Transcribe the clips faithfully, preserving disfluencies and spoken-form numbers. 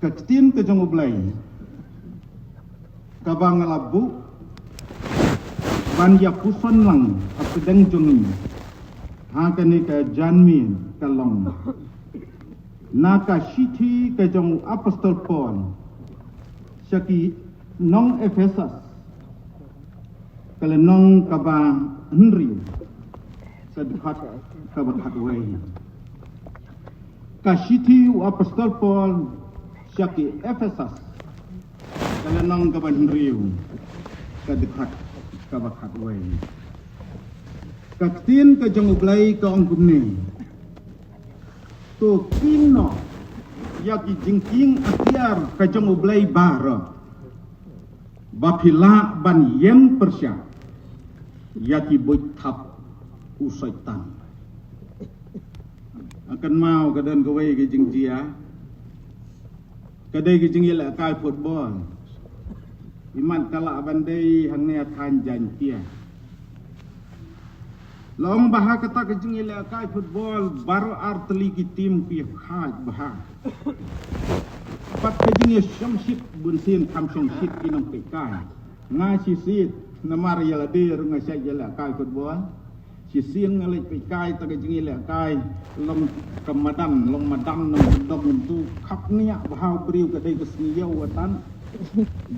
Ka ktien ka jong U Blei kaba nga la buh ban ïa puson lang ha pdeng jong ngi ha kane ka janmiet ka long na ka shithi ka jong u Apostol Paul sha ki nong Ephesus, ka lynnong kaba hynriew, ka dkhot kaba khatwei. Ka shithi u Apostol Paul sha ki Ephesus, ka lynnong kaba hynriew, ka dkhot kaba khatwei. Ka ktien ka jong U Blei ka ong kumne: To kieng noh ïa ki jingkieng atiar ka jong U Blei baroh, ba phi lah ban ïeng pyrshah ïa ki buit thap u Soitan. Nga kynmaw ka don kawei ka jingjia, ka dei ka jingïalehkai football. Imat ka lah ban dei hangne ha thaiñ Jaiñtia. La ong ba ha kata ka jingïalehkai football baroh ar tylli ki team ki ïakhaid bha. Bad ka jingïashongshit, bunsien kham shongshit ki nongpeitkai. Nga shisien namar ïa lade ruh nga shait ïalehkai football. Shisien nga leit peitkai ta ka jingïalehkai, long ka madan, long madan nongkyndong, ntu khapngiah bha u briew, ka dei ka sngi ïew watan.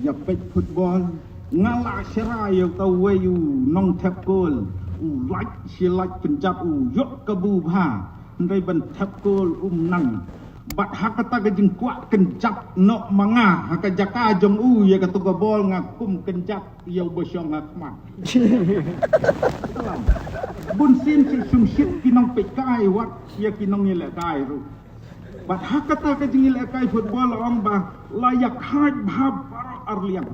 Ïa peit football, nga lah sharai ïa uta uwei u nongthep kol, u lait shi lait kynjat, u ïoh kabu bha, hynrei ban thep kol um nang. Bad ha kata ka jingkwah kynjat noh ma nga ha ka jaka jong u ïa katu ka bol, nga kum kynjat ïa uba shong ha khmat. Bunsien shu shongshit ki nongpeitkai wat ïa ki nongïalehkai ruh. Bad ha kata ka jingïalehkai football la ong ba la ïakhaid bha baroh ar liang.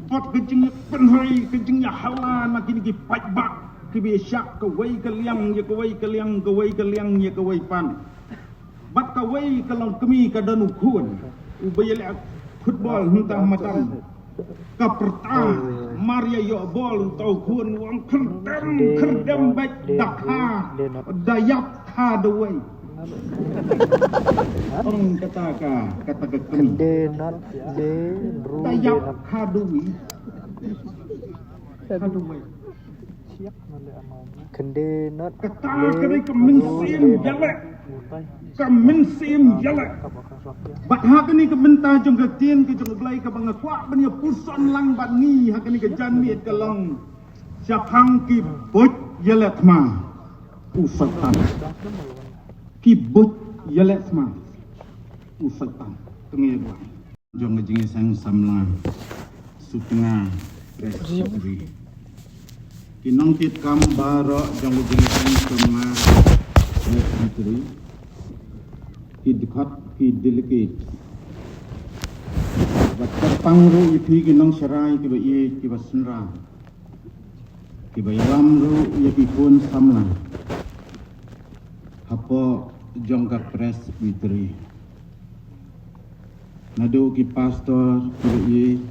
Bad ka jingïapynhoi, ka jingïahala na kine ki paidbah kiba ïashah kawei ka liang ïa kawei ka liang, kawei ka liang ïa kawei pat. Bad kawei ka longkmie ka don u khun uba ïaleh football hangta ha madan. Ka pyrta mar ïa ïoh bol, uta u khun u ong: Khyrdem, khyrdem beit, da kha, da ïap kha dawei. Ong kata ka, kata ka kmie. Khyrdem, khyrdem, da ïap kha dawei. Kha dawei. Khyndai not. Kata ka dei ka mynsiem ïaleh. Ka mynsiem ïaleh. Bad ha kane ka bynta jong ka ktien ka jong U Blei kaba nga kwah ban ïa puson lang bad ngi ha kane ka janmiet ka long: Shaphang ki buit ïaleh thma u Soitan. Ki buit ïaleh thma u Soitan. Tang ïa duwai. Jong ka jingïaseng samla Sutnga Presbytery. Ki nongkitkam baroh jong ka jingïaseng samla Presbytery. Ki dkhot, ki delegate. Bad kyrpang ruh ïa phi ki nongsharai kiba ïeit kiba synran, kiba ïalam ruh ïa ki khun samla hapoh jong ka Presbytery. Naduh ki pastor kiba ïeit,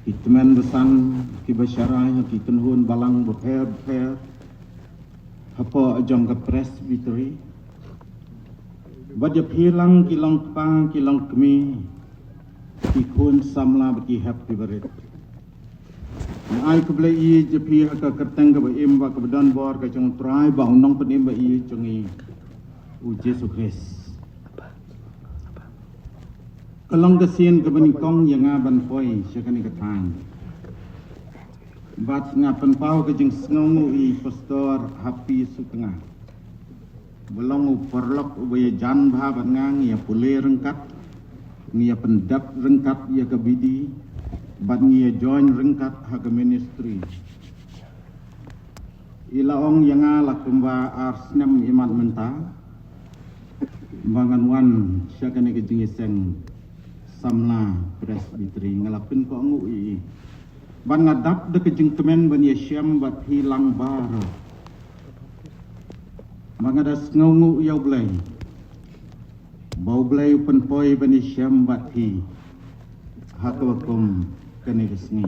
ki tymmen basan kiba sharai ha ki kynhun balang bapher bapher hapoh jong ka Presbytery. Bad ïa phi lang ki longkpa ki longkmie, ki khun samla bad ki hep ki barit. Nga ai khublei ïa phi ha ka kyrteng kaba im bad kaba don bor ka jong U Trai bad U Nongpynim ba ïeit jong ngi, U Jisu Khrist. Ka long ka sien kaba nyngkong ïa nga ban poi sha kane ka thaiñ. Bad nga pynpaw ka jingsngewnguh ïa i Pastor Happy Sutnga, ba long u paralok uba ïajan bha bad nga. Ngi ïa pule ryngkat, ngi ïa pyndep ryngkat ïa ka bidi, bad ngi ïa join ryngkat ha ka ministry. I la ong ïa nga la kumba ar snem imat mynta ba ngan wan sha kane ka jingïaseng samla Presbytery. Nga la pynkohnguh ïa i. Bad nga dap da ka jingkmen ban ïashem bad phi lang baroh. Bad nga da sngewnguh ïa U Blei ba U Blei u pynpoi ban ïashem bad phi ha kaba kum kane ka sngi.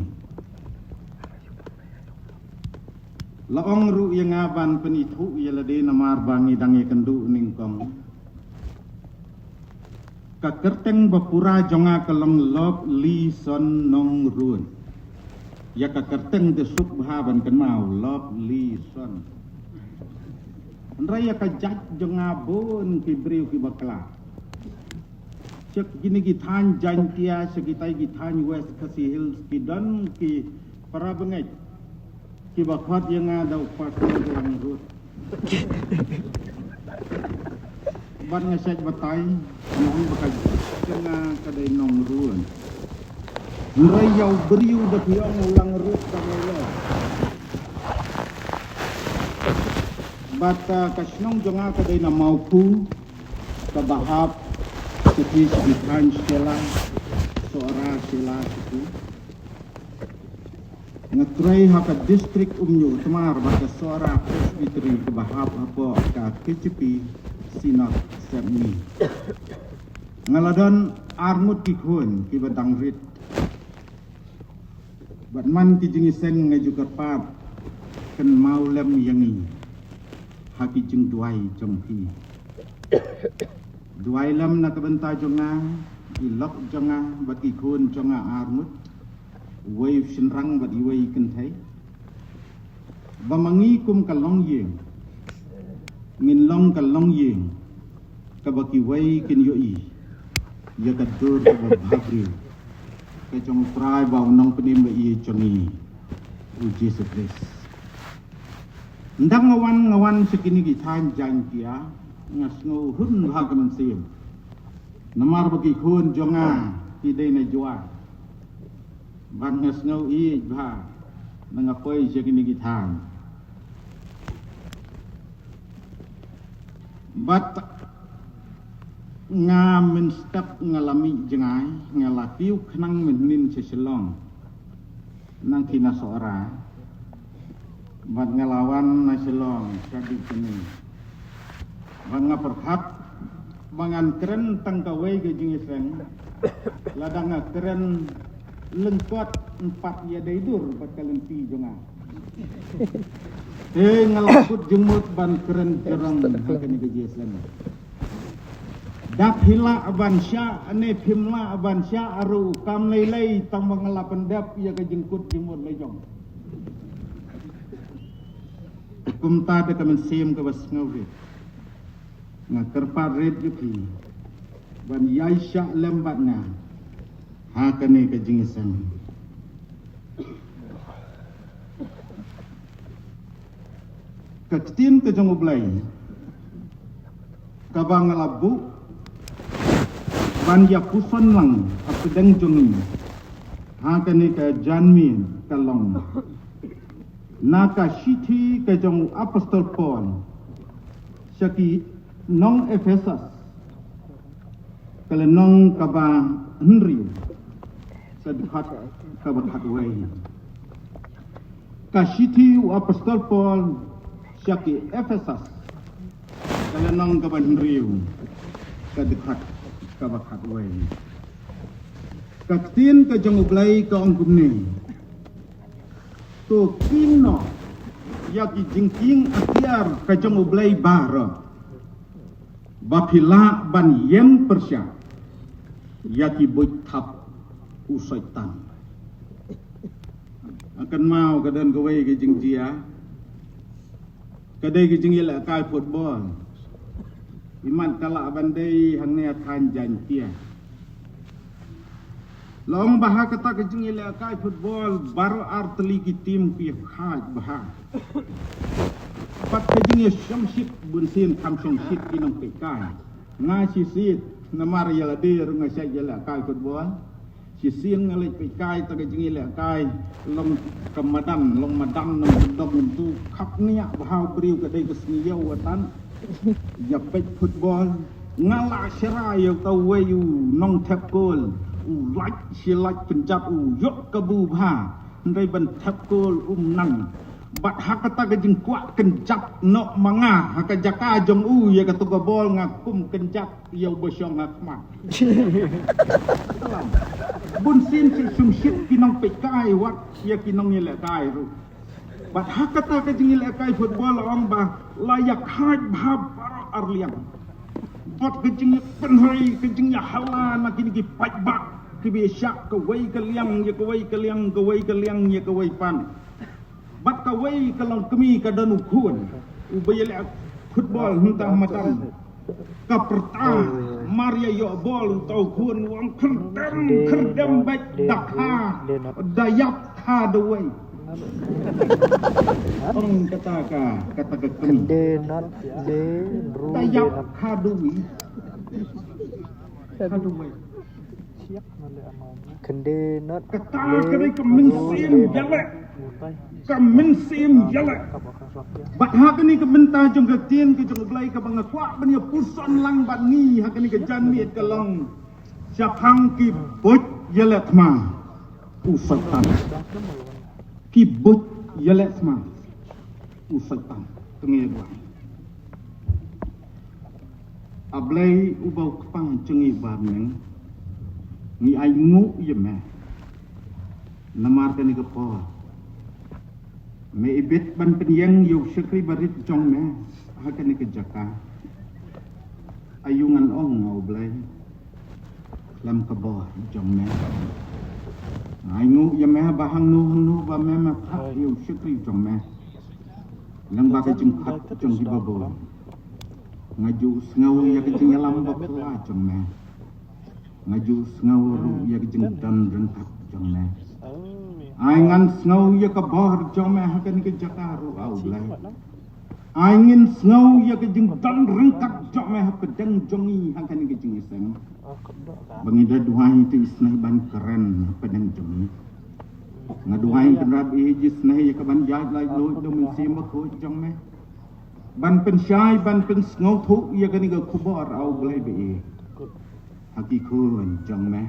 La ong ruh ïa nga ban pynithuh ïa lade namar ba ngi dang ïakynduh nyngkong. Ka kyrteng ba pura jong nga ka long Loplison Nongruan. Ïa ka kyrteng te suk bha ban kynmaw, Loplison. Hynrei ïa ka jait jong nga bun ki briew ki bakla. Sha kine ki thaiñ Jaiñtia, sha kitai ki thaiñ West Khasi Hills, ki don ki para bangeit kiba khot ïa nga da u Pastor Langruat. Bad nga shait batai, nga ong ba ka jong nga ka dei Nongruan. Hynrei ïa u briew da phi ong u Langruat ka dei lo. Bad, ah, ka shnong jong nga ka dei na Mawphu, kaba hap sha ki, sha ki thaiñ Shella, Sohra, Shella, sha ki. Nga trei ha ka distrik Umñiuhtmar bad ka Sohra Presbytery kaba hap hapoh ka K J P Synod Sepngi. Nga la don arngut ki khun kiba dang rit. Bad man ki jingïaseng nga ju kyrpad, kynmaw lem ïa ngi ha ki jingduwai jong phi. Duwai lem na ka bynta jong nga, i lok jong nga bad ki khun jong nga arngut, uwei u shynrang bad iwei i kynthei. Ba ma ngi kum ka longïing ngin long ka longïing kaba kiwei kin ïohi ïa ka dur kaba bhabriew ka jong U Trai bad U Nongpynim ba ïeit jong ngi, U Jisu Khrist. Ynda nga wan, nga wan sha kine ki thaiñ Jaiñtia, nga sngew hun bha ka mynsiem. Namar ba ki khun jong nga ki dei na Jowai. Bad nga sngew ïeit bha ynda nga poi sha kine ki thaiñ. Bad nga mynstep nga la mih jngai, nga la kiew khnang mynhynnin sha Shillong. Nangta na Sohra. Bad nga la wan na Shillong sha dei kane. Bad nga pyrkhat ba ngan kren tang kawei ka jingïaseng, lada nga kren lyngkot, yn pat ïadei dur bad ka lynti jong nga. Te nga la kut jingmut ban kren jrong ha kane ka jingïaseng. Da phi lah ban shah ne phim lah ban shah ruh kam lei lei, tang ba nga la pyndep ïa ka jingkut jingmut la jong. Kumta da ka mynsiem kaba sngewrit, nga kyrpad rit ïa phi ban ïai shah lem bad nga ha kane ka jingïaseng. Ka ktien ka jong U Blei kaba nga la buh ban ïa puson lang hapdeng jong ngi ha kane ka janmiet ka long na ka shithi ka jong u Apostol Paul sha ki nong Ephesus, ka lynnong kaba hynriew, ka dkhot kaba khatwei. Ka shithi u Apostol Paul sha ki Ephesus, ka lynnong kaba hynriew, ka dkhot kaba khatwei. Ka ktien ka jong U Blei ka ong kumne: To kieng noh ïa ki jingkieng atiar ka jong U Blei baroh, ba phi lah ban ïeng pyrshah ïa ki buit thap u Soitan. Kynmaw ka don kawei ka jingjia, ka dei ka jingïalehkai football. Imat ka lah ban dei hangne ha thaiñ Jaiñtia. La ong ba ha kata ka jingïalehkai football baroh ar tylli ki team ki khaid bha. Bad ka jingïashongshit, bunsien kham shongshit ki nongpeitkai. Nga shisien namar ïa lade ruh nga shait ïalehkai football. Shisien nga leit peitkai ta ka jingïalehkai, long ka madan, long madan nongkyndong ntu, khapngiah bha u briew, ka dei ka sngi ïew watan. Ïa peit football, nga lah shara ïa uta uwei u nongthep kol, u lait shi lait kynjat, u ïoh kabu bha, hynrei ban thep kol um nang. Bad ha kata ka jingkwah kynjat noh ma nga ha ka jaka jong u ïa kato ka bol, nga kum kynjat ïa uba shong ha khmat. Bunsien shi shongshit ki nongpeitkai wat ïa ki nongïalehkai ruh. Bad ha kata ka jingïalehkai football la ong ba la ïakhaid bha baroh arliang. Bad ka jingïapynhoi, ka jingïahala na kine ki paidbah kiba ïashah kawei ka liang ïa kawei ka liang, kawei ka liang ïa kawei pat. Bad kawei ka longkmie ka don u khun uba ïaleh football hangta ha madan. Ka pyrta mar ïa ïoh bol, uta u khun u ong, "Khyrdem, khyrdem bad da kha, da ïap kha dawei." Ong kata ka, kata ka kmie. Khynde not le bru, da ïap kha dawei. Kha dawei. Khynde not. Kata ka dei ka mynsiem ïaleh. Ka mynsiem ïaleh. Bad ha kane ka bynta jong ka ktien ka jong U Blei kaba nga kwah ban ïa puson lang bad ngi ha kane ka janmiet ka long, shaphang ki buit ïaleh thma u Soitan. Ki buit ïaleh thma u Soitan. Te ngi ïa duwai. A Blei uba u Kpa jong ngi uba ha bneng, ngi ainguh ïa me namar kane ka por me ibit ban pynïeng ïa u shakri barit jong me ha kane ka jaka. Aïu ngan ong, A Blei, khlem ka bor jong me. Nga ainguh ïa me ba hangno hangno ba me, me phah ïa u shakri jong me, lyngba ka jingkhot jong kiba bun. Nga ju sngew ïa ka jingïalam ba phylla jong me. Nga ju sngew ruh ïa ka jingdon ryngkat jong me. Ai ngan sngew ïa ka bor jong me ha kane ka jaka ruh, A Blei. Ai ngin sngew ïa ka jingdon ryngkat jong me hapdeng jong ngi ha kane ka jingïaseng. Ba ngi da duwai te isynei ban kren hapdeng jong ngi. Nga duwai Kynrad, i isynei ïa ka ban ïaid laitluid da u Mynsiem Bakhuid jong me, ban pynshai, ban pynsngewthuh ïa kane ka khubor, A Blei, ba i ha ki khun jong me.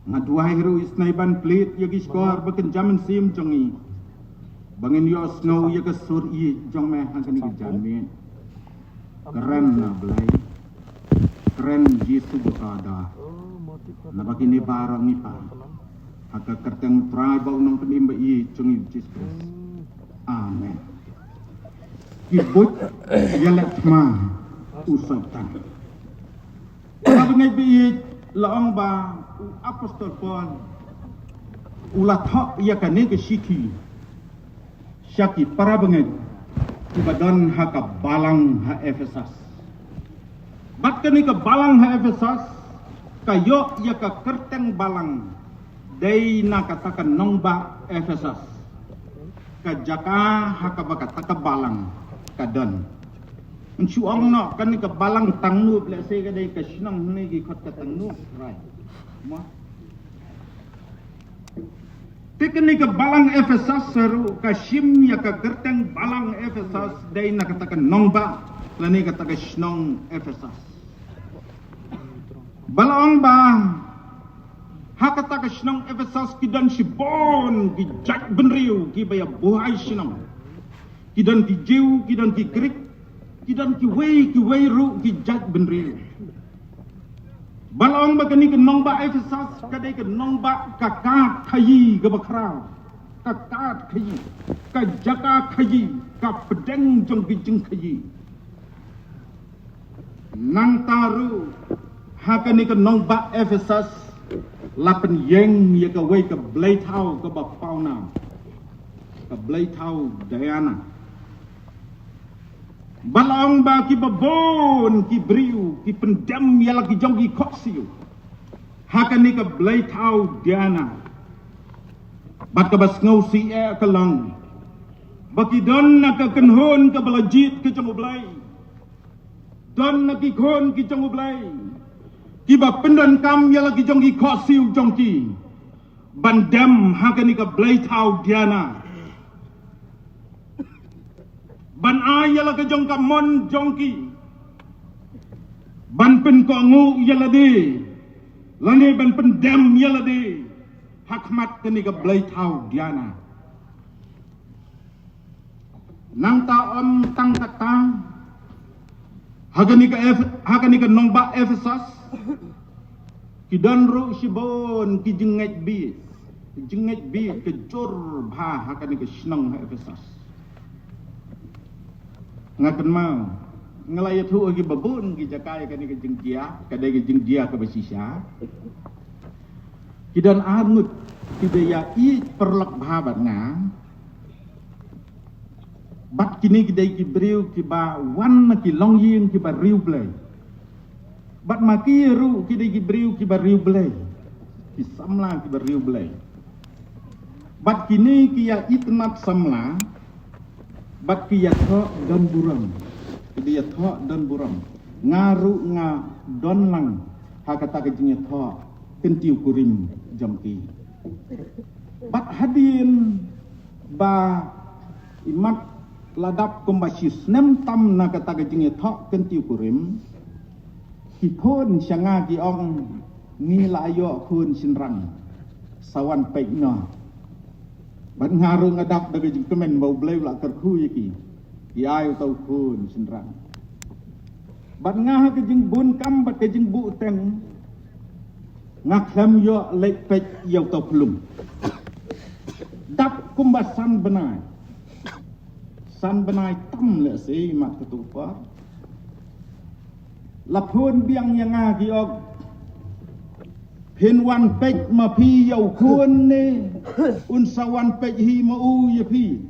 Nga duwai ruh isynei ban plie ïa ki shkor ba kynja mynsiem jong ngi, ba ngin ïohsngew ïa ka sur ïeit jong me ha kane ka janmiet. Kren, A Blei. Kren, Jisu ba ka da. Naba kine baroh ngi pan ha ka kyrteng Trai bad u Nongpynim ba ïeit jong ngi, Jisu Khrist. Amen. Ki buit ïaleh thma u Soitan. Para bangeit ba ïeit, la ong ba u apostol Paul u la thoh ïa kane ka shithi sha ki para bangeit kiba don ha ka balang ha Ephesus. Bad kane ka balang ha Ephesus ka ïoh ïa ka kyrteng balang dei na kata ka nongbah Ephesus, ka jaka ha kaba kata ka balang ka don. Ngan shu ong noh, kane ka balang Tangnoh, lehse ka dei ka shnong hangne ki khot ka Tangnoh, right? Mo? Te kane ka balang Ephesus ruh ka shim ïa ka kyrteng balang Ephesus dei na kata ka nongbah lane kata ka shnong Ephesus. Ba la ong ba ha kata ka shnong Ephesus ki don shibun ki jait bynriew kiba ïa buhai shnong. Ki don ki Jiw, ki don ki Grik, ki don kiwei kiwei ruh ki jait bynriew. Ba la ong ba kane ka nongbah Ephesus ka dei ka nongbah ka kad khaïi kaba khraw, ka kad khaïi, ka jaka khaïi, ka pdeng jong ki jingkhaïi. Nangta ruh ha kane ka nongbah Ephesus la pynïeng ïa kawei ka blei thaw kaba pawnam, ka blei thaw Diana. Ba la ong ba kiba bun ki briew ki pyndem ïa la ki jong ki khohsiew ha kane ka blei thaw Diana. Bad kaba sngewsih eh ka long ba ki don na ka kynhun kaba la jied ka jong U Blei. Don na ki khun ki jong U Blei kiba pyndonkam ïa la ki jong ki khohsiew jong ki ban dem ha kane ka blei thaw Diana, ban ai ïa la ka jong ka mon jong ki ban pynkohnguh ïa lade lane ban pyndem ïa lade ha khmat kane ka blei thaw Diana. Nangta ym tang kata, ha kane ka Eph-, ha kane ka nongbah Ephesus ki don ruh shibun ki jingngeit bieit. Jingngeit bih ka jur bha ha kane ka shnong ha Ephesus. Nga kynmaw, nga la ïathuh ha ki babun ki jaka ïa kane ka jingjia, ka dei ka jingjia kaba shisha. Ki don arngut ki dei ïa i paralok bha bad nga. Bad kine ki dei ki briew kiba wan na ki longïing kiba riewblei. Bad ma ki ruh ki dei ki briew kiba riewblei. Ki samla kiba riewblei. Bad kine ki ïa itynnad samla. Bad ki ïathoh don burom. Ki dei ïathoh don burom. Nga ruh nga don lang ha kata ka jingïathoh kyntiew kurim jong ki. Bad hadien ba imat la dap kumba shi snem tam na kata ka jingïathoh kyntiew kurim, ki phone sha nga ki ong ngi la ïoh khun shynrang sa wan peit noh. Bad nga ruh nga dap da ka jingkmen ba U Blei u la kyrkhu ïa ki. Ki ai uta u khun shynrang. Bad nga ha ka jingbun kam bad ka jingbuh teng nga khlem ïoh leit peit ïa uta u khyllung. Dap kumba san bnai. San bnai tam lehse mat katu ka por. La phone biang ïa nga ki ong phin wan peit ma phi ïa u khun ne un sa wan peit hi ma u ïa phi.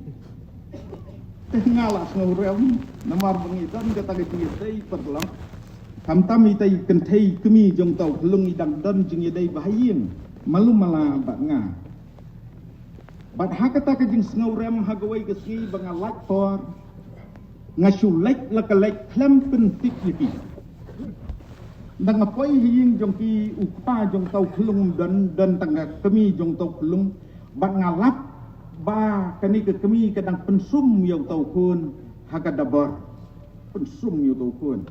Te nga la sngewrem namar ba ngi don kata ka jingïadei paralok. Khamtam ita i kynthei kmie jong uta u khyllung i dang don jingïadei ba ha ïing malu mala bad nga. Bad ha kata ka jingsngewrem ha kawei ka sngi ba nga lait por nga shu leit la ka leit khlem pyntip ïa ki. Nda nga poi ha ïing jong ki u kpa jong uta u khyllung don don tang ka kmie jong uta u khyllung. Bad nga lap ba kane ka kmie ka dang pynsum ïa uta u khun ha ka dabor. Pynsum ïa uta u khun.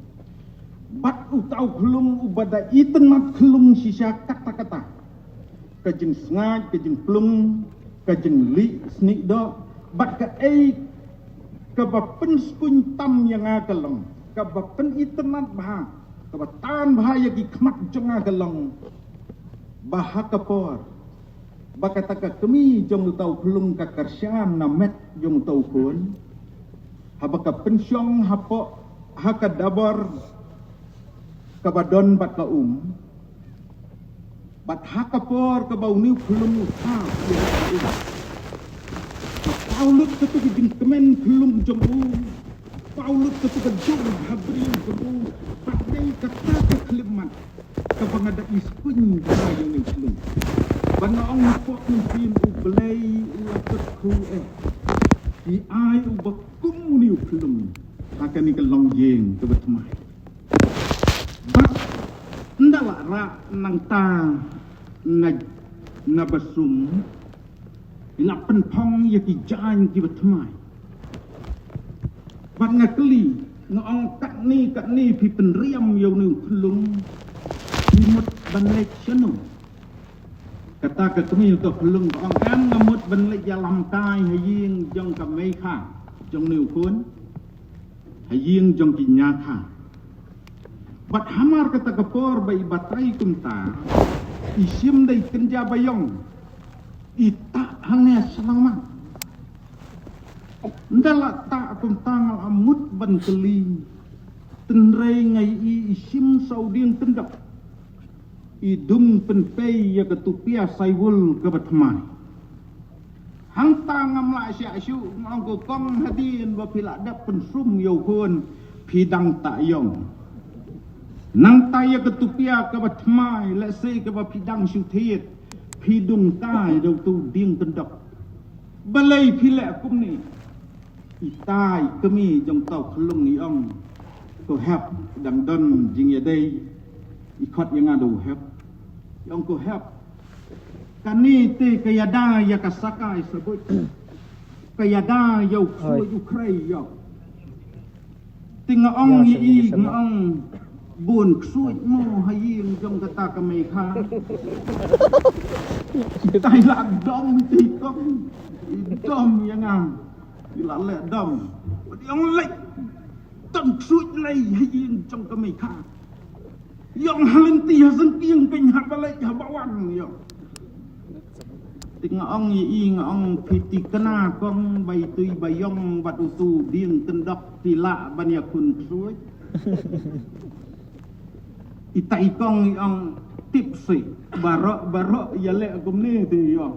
Bad uta u khyllung uba da itynnad khyllung shisha katta katta. Ka jingsngaid, ka jingplung, ka jinglih snieh doh bad kaei kaba pynskhem tam ïa nga ka long, kaba pynitynnad bha, kaba tan bha ïa ki khmat jong nga ka long ba ha ka por ba kata ka kmie jong uta u khyllung ka kyrshan na met jong uta u khun, haba ka pynshong hapoh ha ka dabor kaba don bad ka um. Bad ha ka por kaba une u khyllung u thap ïa ka um, ka paw lut katu ka jingkmen khyllung jong u, paw lut katu ka jong ha briew jong u. Bad dei kata ka khyllipmat kaba nga da iskuin bha ïa une u khyllung. Bad nga ong hapoh mynsiem, U Blei u la kyrkhu eh, i ai uba kum une u khyllung ha kane ka longïing kaba thymmai. Bad ynda la rah nangta na, na ba sum i la pynphong ïa ki jaiñ kiba thymmai. Bad nga kylli, nga ong katne katne phi pynriam ïa une u khyllung, phi mut ban leit shano? Kata ka kmie uta u khyllung ka ong em, nga mut ban leit ïalam kai ha ïing jong ka mei kha jong une u khun, ha ïing jong ki ñia kha. Bad hamar kata ka por ba i batai kumta, i shim da i kynja ba ïong, i tah hangne sha langmang. Ynda la tah kumta nga la mut ban kylli, tynrai nga ïohi i shim sa u dieng tyndok, i dung pynpei ïa ka tupia saiwul kaba thymmai. Hangta ngam lah shah shuh, nga ong, ko kong, hadien ba phi la dep pynsum ïa u khun phi dang tah ïong. Nangta ïa ka tupia kaba thymmai, lehse kaba phi dang shu thied, phi dung kai da utu u dieng tyndok. Balei phi leh kumne? Itai kmie jong uta u khyllung i ong, ko hep, dang don jingïadei, i khot ïa nga da u hep. I ong, ko hep, kane te ka ïada ïa ka sakai sabuit, ka ïada ïa u ksuid u khrei ïa. Te nga ong ïa i, nga ong, bun ksuid mo ha ïing jong kata ka mei kha. Itai la dom iti kong, i dom ïa nga. I la leh dom. Bad i ong, leit, don ksuid lei ha ïing jong ka mei kha. I ong, ha lynti ha syngkien, keiñ haba leit haba wan, i ong. Te nga ong ïa i, nga ong phi tikna kong, ba itu i ba ïong bad utu dieng kyndok phi lah ban ïakhun ksuid. Ita i kong i ong tip si, baroh baroh ïaleh kumne te i ong.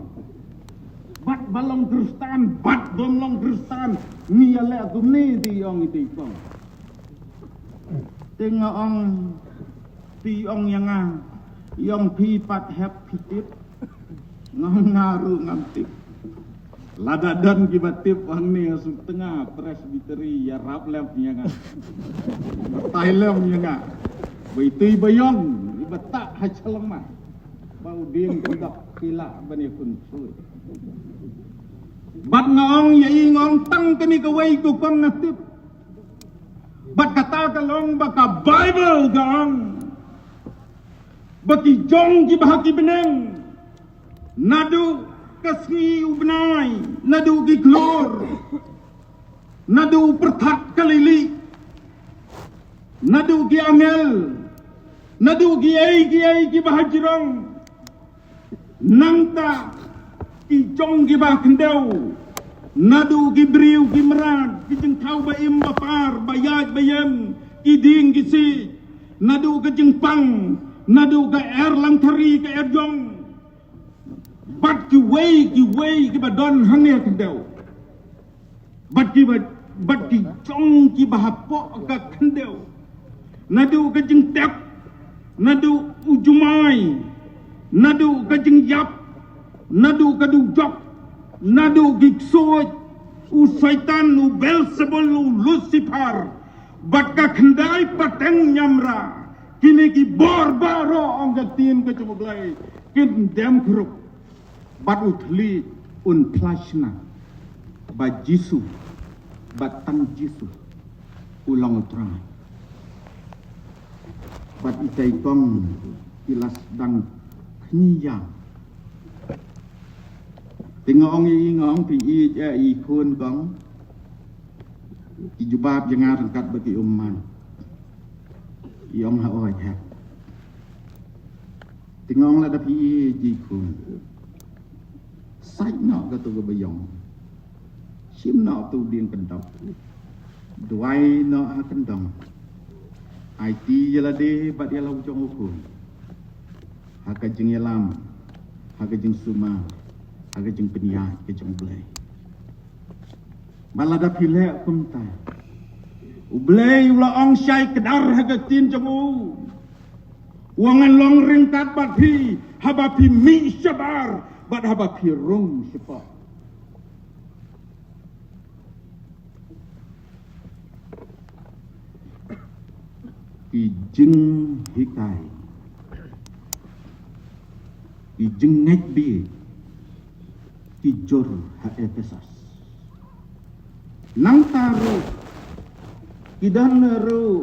Bad ba long Khristan, bad bym long Khristan, ngi ïaleh kumne te i ong ita i kong. Te nga ong, te i ong ïa nga, i ong phi pat hep phi tip. Nga ong nga ruh ngam tip. Lada don kiba tip hangne ha Sutnga Presbytery, ïarap lem ïa nga. Batai lem ïa nga. Ba itu i ba ïong, i ba tah ha Chalongmai, ba u dieng kyndok phi lah ban ïakhun ksuid. Bad nga ong ïa i, nga ong tang kane kawei ko kong nga tip. Bad kata ka long ba ka Baibl ka ong ba ki jong kiba ha ki bneng, naduh ka sngi u bnai, naduh ki khlur, naduh u pyrthat ka lili, naduh ki angel, naduh kiei kiei kiba ha jrong, nangta ki jong kiba khyndew, naduh ki briew ki mrad, ki jingthaw ba im ba par, ba ïaid ba ïeng, ki dieng ki siej, naduh ka jingpang, naduh ka er langthari ka er jong, bad kiwei kiwei kiba don hangne ha khyndew. Bad ki ba, bad ki jong kiba hapoh ka khyndew. Naduh ka jingtep, naduh u jumai, naduh ka jingïap, naduh ka dujok, naduh ki ksuid, u Soitan, u Beelzebul, u Lucifer, bad ka khyndai pateng ñiamra, kine ki bor baroh ong ka ktien ka jong U Blei, kin dem krup. Bad u thylliej un phla shna ba Jisu, bad tang Jisu u long u Trai. Bad ita i kong i la sdang khñiang. Te nga ong ïa i, nga ong phi ïeit ïa i khun kong. Ki jubab ïa nga ryngkat ba ki um man. I ong ha oi ha. Te nga ong lada phi ïeit ïa i khun, sait noh kato kaba ïong. Shim noh uto u dieng kyndok. Duwai noh ha kyndong. Aiti ïa lade bad ïa la u jong u khun. Ha ka jingïalam, ha ka jingsumar, ha ka jingpynïaid ka jong U Blei. Ba lada phi leh kumta, U Blei u la ong shai kdar ha ka ktien jong u, u ong ngan long ryngkat bad phi haba phi mih shabar bad haba phi rung shapoh. Ki jinghikai, ki jingngeit bieit ki jur ha Ephesus. Nangta ruh ki don ruh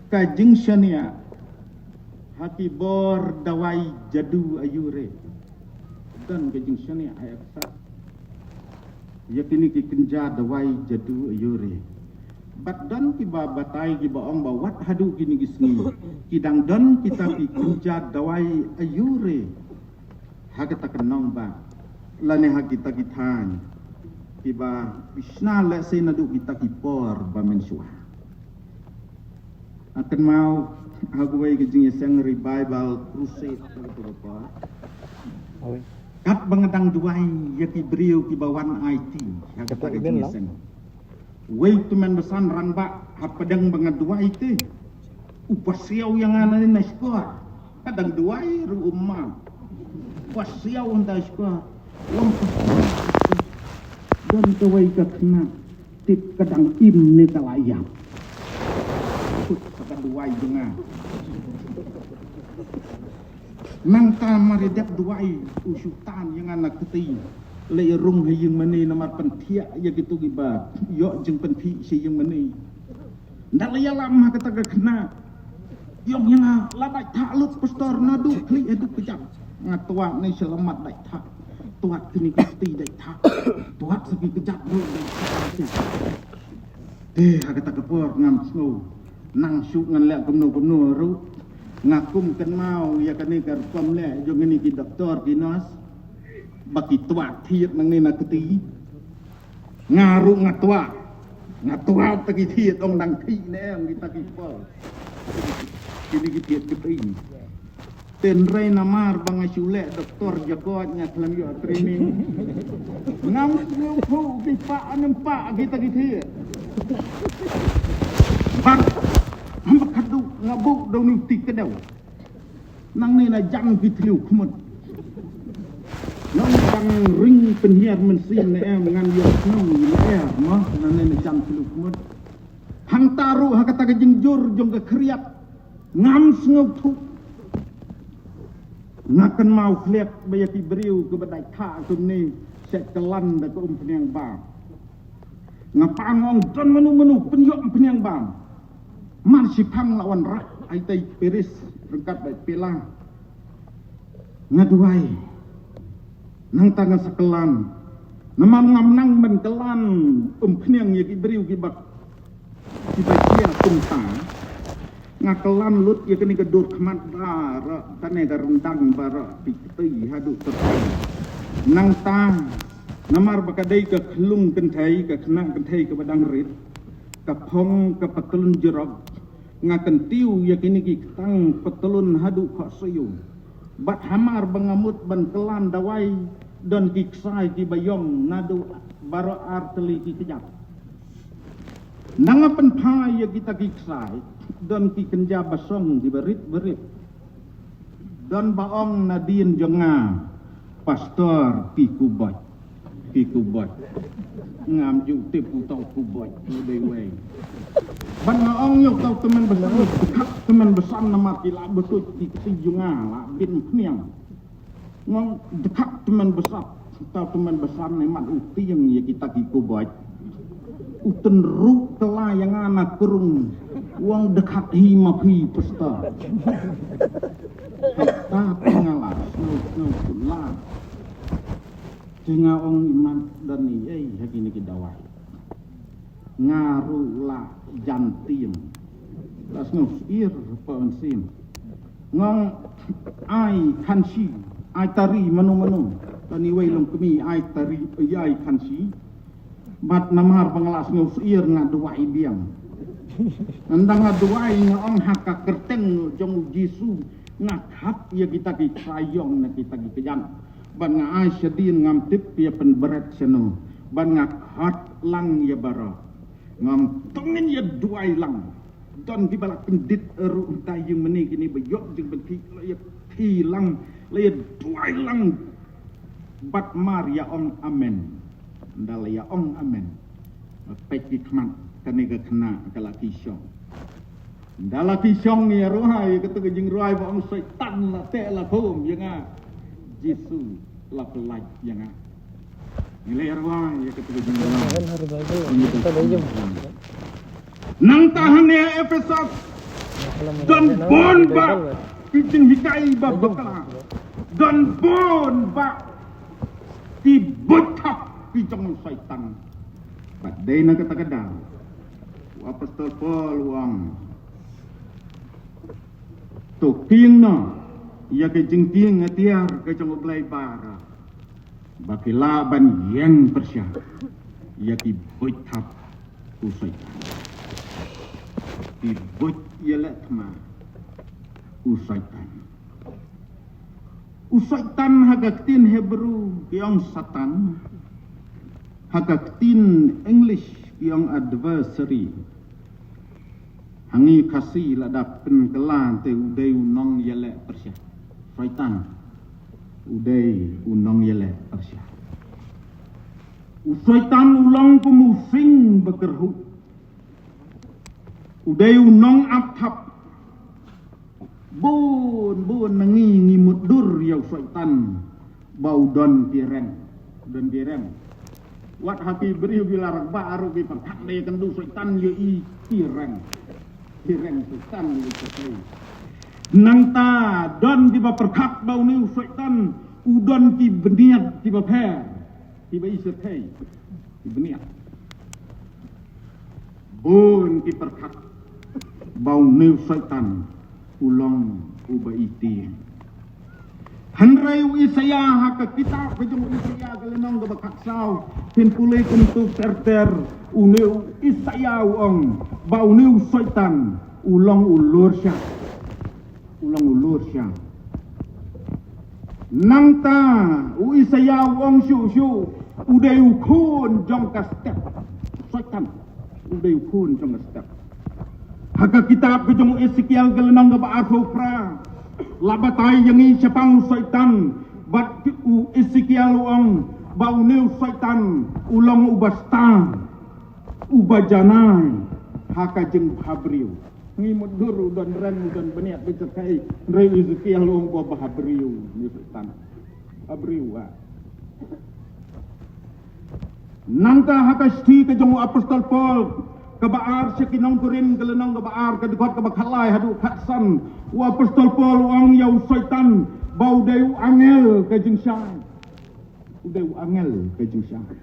ka jingshaniah ha ki bor dawai jadu aiu re. Don ka jingshaniah ha Ephesus ïa kine ki kynja dawai jadu aiu re. Bad don kiba batai kiba ong ba wat haduh kine ki sngi ki dang don kita ki kynja dawai aiu re ha kata ka nongbah lane ha kita ki thaiñ kiba ki shna lehse naduh kita ki por ba mynshuwa. Nga kynmaw ha kawei ka jingïaseng Revival Crusade ha kato ka por, katba nga dang duwai ïa ki briew kiba wan aiti ha kata ka jingïaseng, uwei u tymmen basan rangbah hapdeng ba nga duwai te u pasiaw ïa nga na shkor. Ka dang duwai ruh u map. Pasiaw hynda shkor. Wan pasiaw. Don kawei ka khynnah tip ka dang im ne ka la ïap. Kut sa ka duwai jong nga. Nangta mar ïa dep duwai u shu tan ïa nga na kti. Leit rung ha ïing mane namar pynthiah ïa kito kiba ïoh jingpynphih sha ïing mane. Nda la ïalam ha kata ka khynnah. Ïong ïa nga la dait thah lut pastor naduh khlieh haduh kjat. Nga tuat ne sha lammat dait thah. Tuat kine ki kti dait thah. Tuat sa ki kjat ruh dait thah. Te ha kata ka por ngam sngew nang shu ngan leh kumno kumno ruh. Nga kum kynmaw ïa kane ka rukom leh jong kine ki doktor ki nurse. Ba ki twat thied nangne na kti. Nga ruh nga twat. Nga twat ta ki thied ong dang thik ne em kita ki pol. Kini ki thied kti. Tynrai namar ba nga shu leh doktor jakob nga khlem ïoh training. Ngam sngewthuh ki pah ne em pah kita ki thied. Bad hamba khadduh nga buh da une u ti kdew. Nangne na jan ki thliew khmut. Nang dang ring pynhiar mynsiem ne em ngan ïohsngew ïa lyer mo nangne na jan thliew khmut. Hangta ruh ha kata ka jingjur jong ka khriat ngam sngewthuh. Nga kynmaw khlieh ba ïa ki briew kiba dait kha kumne shet kylan da ka umphniang bam. Nga pang ong don mano mano pynïoh umphniang bam. Mar shiphang la wan rah ai tai piris ryngkat bad pela. Nga duwai. Nangta ngan sa kylan. Namar ngam nang ban kylan umphniang ïa ki briew kiba kiba ïa kumta. Nga kylan lut ïa kane ka dur khmat ba ra kane ka ryndang ba ra pi kti haduh kyrpang. Nangta namar ba ka dei ka khlung kynthei ka khynnah kynthei kaba dang rit. Ka phong ka patlun jrok. Nga kyntiew ïa kine ki ktang patlun haduh khohsiew. Bad hamar ba nga mut ban kylan dawai don ki ksai kiba ïong naduh baroh ar tylli ki kjat. Nang nga pynphai ïa kita ki ksai don ki kynja basong kiba rit barit. Don ba ong nadien jong nga pastor ki kubot. Ki kubot. Ngam ju tip uto kubot u dei wei. Ban nga ong ïa uto tymmen basan, dkhak tymmen basan namar ki la betuj ki kti jong nga la bin pniang. Ngong dkhak tymmen basan, uto tymmen basan ne mat u tieng ïa kita ki kubot. U tynru tela ïa nga na krung. Wang dkhak hi ma phi pastor. Ta nga la snow snow la. Te nga ong imat dan ni ei ha kine ki dawai. Nga ruh la jan tieng. La sngewsih pa mynsiem. Ngong ai khansi, ai tari mano mano. Tani wei long kmi ai tari ai khansi. Bad namar ba nga la sngewsih nga duwai biang. Nda nga duwai nga ong ha ka kyrteng jong u Jisu nga khap ïa kita ki sayong na kita ki kjat. Ban nga ai shadien ngam tip ïa pynbret shano. Ban nga khot lang ïa baroh. Ngam tongin ïa duwai lang. Don kiba la pyndit ruh mynta ïing mane kine ba ïoh jingpynthik la ïa thi lang la ïa duwai lang. Bad mar ïa ong amen. Nda la ïa ong amen. Peit ki khmat kane ka khynnah ka la ki shong. Nda la ki shong ïa ruhai kata ka jingrwai ba ong Soitan la teh la khum ïa nga. Jisu la pyllait ïa nga. Ngi la ïa ruhai ïa kata ka jingrwai. Nangta hangne Ephesus don bun ba ki jinghikai ba bakla. Don bun ba ki buit thap ki jong Soitan. Bad dei na kata ka daw u apostol Paul u ong to kieng noh ïa ka jingkieng atiar ka jong U Blei baroh ba ki lah ban ïeng pyrshah ïa ki buit thap u Soitan. Ki buit ïaleh thma u Soitan. U Soitan ha ka ktien Hebru ki ong Satan, ha ka ktien English ki ong adversary. Ha ngi Khasi lada pynkylla te u dei u nongïaleh pyrshah. Soitan u dei u nongïaleh pyrshah. U Soitan u long kum u sing ba kyrhuh. U dei u nongap thap. Bun bun na ngi ngi mutdur ïa u Soitan ba u don ki reng. U don ki reng. Wat ha ki briew ki la rangbah ruh ki pyrkhat dei kan du Soitan ïa i ki reng. Ki reng Soitan ïa i. Nangta don kiba pyrkhat ba une u Soitan u don ki bniat kiba pher. Kiba i syrthei ki bniat. Bun ki pyrkhat ba une u Soitan u long uba i tieng. Hynrei u Isaïah ha ka kitab ka jong u Isaïah ka lynnong kaba khatsaw, phin pule kumtu ter ter, une u Isaïah u ong ba une u Soitan u long u lur sha. U long u lur sha. Nangta u Isaïah u ong shuh shuh, u dei u khun jong ka step. Soitan u dei u khun jong ka step. Ha ka kitab ka jong u Esekiel ka lynnong kaba arphew phra, la batai ïa ngi shaphang u Soitan, bad u Esekiel u ong ba une u Soitan u long uba stad, uba janai ha ka jingbhabriew. Ngi mutdur u don reng u don bniat ba jyrkhei, hynrei u Esekiel u ong ba bhabriew une u Soitan. Bhabriew ah. Nangta ha ka shithi ka jong u Apostol Paul kaba ar sha ki nong Korinth ka lynnong kaba ar ka dkhot kaba khatlai haduh khatsan, u Apostol Paul u ong ïa u Soitan ba u dei u angel ka jingshai. U dei u angel ka jingshai.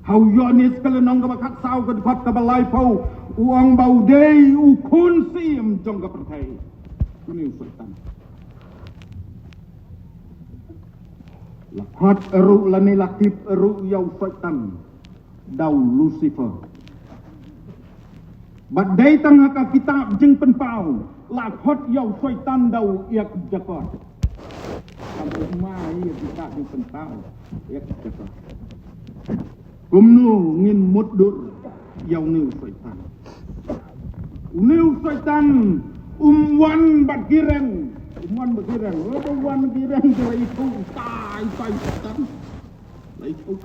Ha u Ïoannis ka lynnong kaba khatsaw ka dkhot kaba laiphew u ong ba u dei u khun syiem jong ka pyrthei. Une u Soitan. La khot ruh lane la tip ruh ïa u Soitan da u Lucifer. Bad dei tang ha ka kitab Jingpynpaw la khot ïa u Soitan da u Ïakjakor. Tang u mai ïa kitab Jingpynpaw, Ïakjakor. Kumno ngin mutdur ïa une u Soitan? Une u Soitan um wan bad ki reng. Um wan bad ki reng. Oh, ba wan ki reng ki la ithuh. Tai, tai Soitan. La ithuh.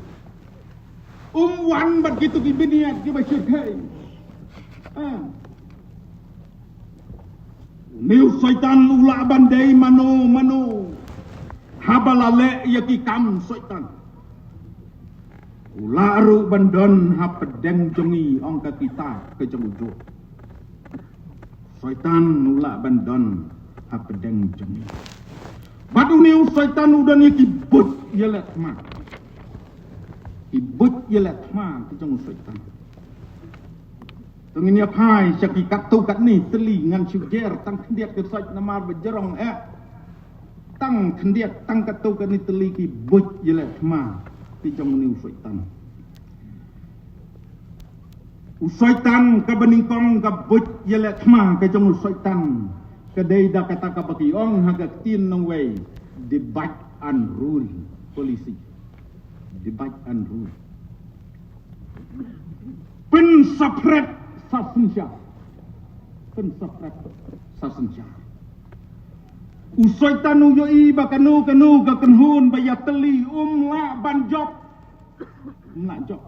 Um wan bad kito ki bniat kiba shyrkhei. Ah. Une u Soitan u lah ban dei mano mano haba la leh ïa ki kam Soitan. U lah ruh ban don ha pdeng jong ngi, ong ka kitab ka jong u Job. Soitan u lah ban don ha pdeng jong ngi. Bad une u Soitan u don ïa ki buit ïaleh thma. Ki buit ïaleh thma ki jong u Soitan. To ngin ïa phai sha ki katto katne tylli, ngan shu jer tang khyndiat ka sait namar ba jrong eh. Tang khyndiat, tang katto katne tylli ki buit ïaleh thma ki jong une u Soitan. U Soitan kaba nyngkong ka buit ïaleh thma ka jong u Soitan ka dei da kata kaba ki ong ha ka ktien nongwei, divide and rule policy. Divide and rule. Pynsaphriang sa synshar. Pynsaphriang sa synshar. U Soitan u ïohi ba kano kano ka kynhun ba ïatylli um lah ban jop. Um lah jop.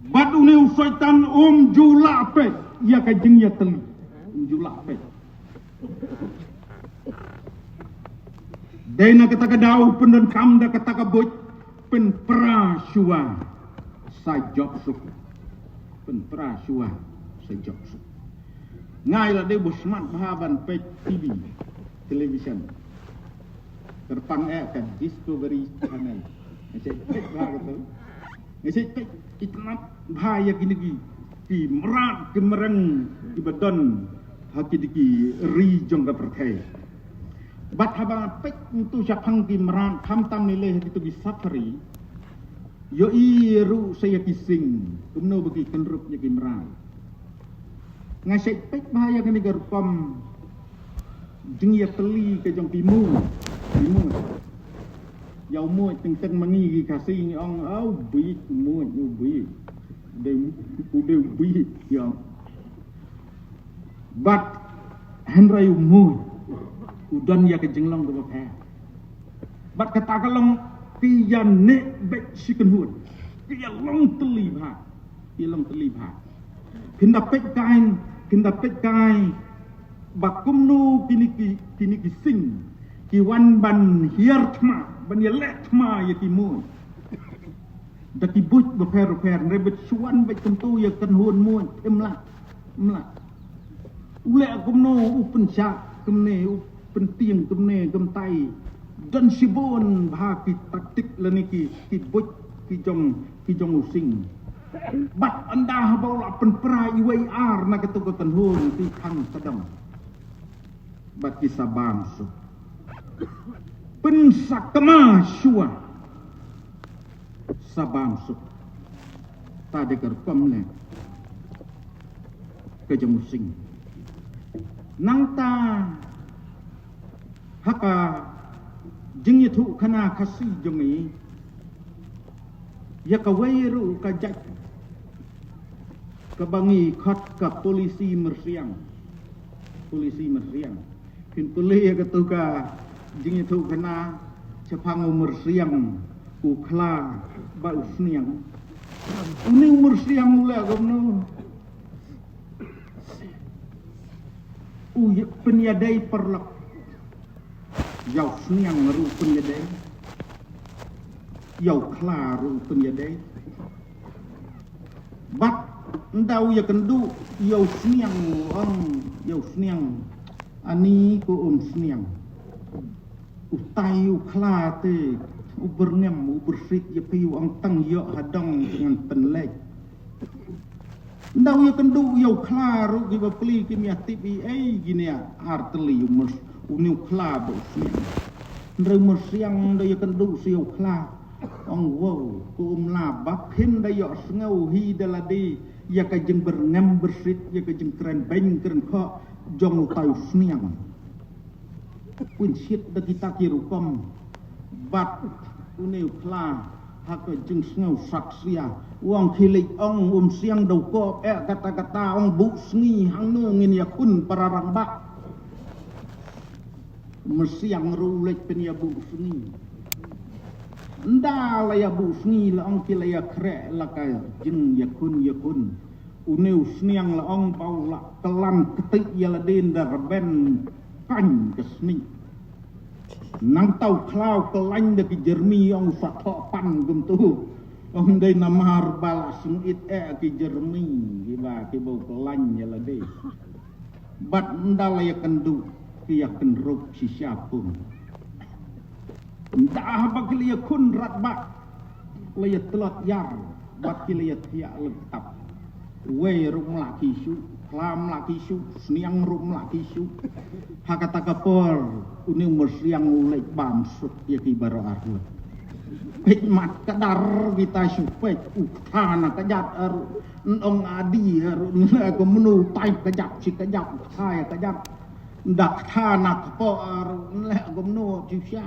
Bad une u Soitan um ju lah peit ïa ka jingïatylli. Um ju lah peit. Dei na kata ka daw pyndonkam da kata ka buit, pynpra shuwa sa jop suk. Pynpra shuwa sa jop suk. Nga la dei ba smat bha ban peit T V, television. Kyrpang eh ka Discovery Channel. Nga shait peit bha kato. Nga shait peit, itynnad bha ïa kine ki, ki mrad ki mreng kiba don ha kine ki ri jong ka pyrthei. Bad haba nga peit ntu shaphang ki mrad, khamtam ne leh ha kito ki safari, ïohi ruh sa ïa ki sing, kumno ba ki kynrup ïa ki mrad. Nga shait peit bha ïa kane ka rukom jingïatylli ka jong ki muid. Ki muid. Ïa u muid teng teng ma ngi ki Khasi ngi ong, "Ah, u bieit, u muid, u bieit. U dei, u dei u bieit," ki ong. Bad hynrei u muid u don ïa ka jinglong kaba pher. Bad kata ka long ki ïa neh beit shi kynhun. Ki ïa long tylli bha. Ki ïa long tylli bha. Kin da peit kai, kin da peit kai ba kumno kine ki, kine ki sing ki wan ban hiar thma, ban ïaleh thma ïa ki muid. Da ki buit bapher bapher, hynrei bad shu wan beit kumto ïa kynhun muid, em lah, em lah. U leh kumno, u pynshah kumne, u pyntieng kumne kumtai. Don shibun bha ki taktik lane ki, ki buit ki jong, ki jong u sing. Bad ynda haba u la pynpra iwei i ar na kato ka kynhun, ki khang ka dong. Bad ki sa bam suk. Pynsakma shuwa. Sa bam suk. Ta dei ka rukom leh ka jong u Sing. Nangta ha ka jingïathuhkhana Khasi jong ngi, ïa kawei ruh ka jait kaba ngi khot ka polisi myrsiang. Polisi myrsiang. Phin pule ïa katu ka jingïathuhkhana shaphang u myrsiang, u khla bad u sniang. Une u myrsiang u leh kumno? U ïa-, pynïadei paralok. Ïa u sniang ruh pynïadei. Ïa u khla ruh pynïadei. Bad ynda u ïakynduh ïa u sniang, u ong ïa u sniang, ani ko um sniang. Utai u khla te u byrngem, u byrsit ïa phi, u ong tang ïoh ha dong ngan pynleit. Ynda u ïakynduh ïa u khla ruh kiba pli kim ïatip ei ei kine ar tylli u mers, une u khla bad u sniang. Hynrei u myrsiang ynda u ïakynduh sha u khla, ong wow, ko um lah ba phin da ïohsngew hi da lade ïa ka jingbyrngem byrsit, ïa ka jingkren beiñ kren khoh jong utai u sniang. Pynshit da kita ki rukom. Bad une u khla ha ka jingsngew saksia u ong khie leit ong um siang da u kop eh kata kata ong buh sngi hangno ngin ïakhun para rangbah. Myrsiang ruh u leit pynïabuh sngi. Ynda la ïabuh sngi la ong ki la ïakhreh la ka jingïakhun ïakhun. Une u sniang la ong ba u la klan ktieh ïa lade ynda rben kaiñ ka sniang. Nangta u khla u khlaiñ da ki jermi ong u sa thoh pan kumtu. Ong dei namar ba la sngewit eh ki jermi kiba kiba u khlaiñ ïa lade. Bad ynda la ïakynduh ki ïakynrup shisha pung. Ynda haba ki la ïakhun radbah la ïatlot ïar bad ki la ïathiah lyngkhuh. Wei ruh mlak ki shuh, khla mlak ki shuh, sniang ruh mlak ki shuh. Ha kata ka por une u myrsiang u leit bam suk ïa ki baroh arngut. Peit mat ka dar kita shu peit u kthana ka jat aru. Nong adi aru nle ko menu tai ka jat si ka jat u kthai ka jat. Dak thana kpoh aru nle ko menu shisha.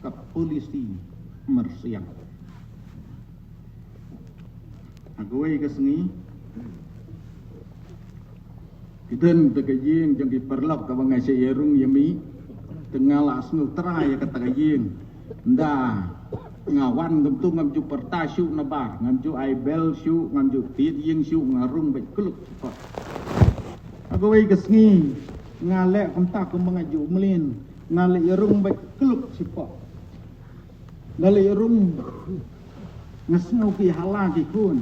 Ka polisi myrsiang. Ha kawei ka sngi ki don te ka ïing jong ki paralok kaba nga sa ïarung ïa mi. Te nga la sngewthuh ïa kata ka ïing. Nda nga wan ngam tu ngam ju pyrta shuh nabar, ngam ju ai bel shuh, ngam ju tied ïing shuh, nga rung bad kluk sipok. Ha kawei ka sngi nga leh kumta kumba nga ju mlien, nga leh ïarung bad kluk sipok. Nga leh ïarung nga sngew ki hala ki khun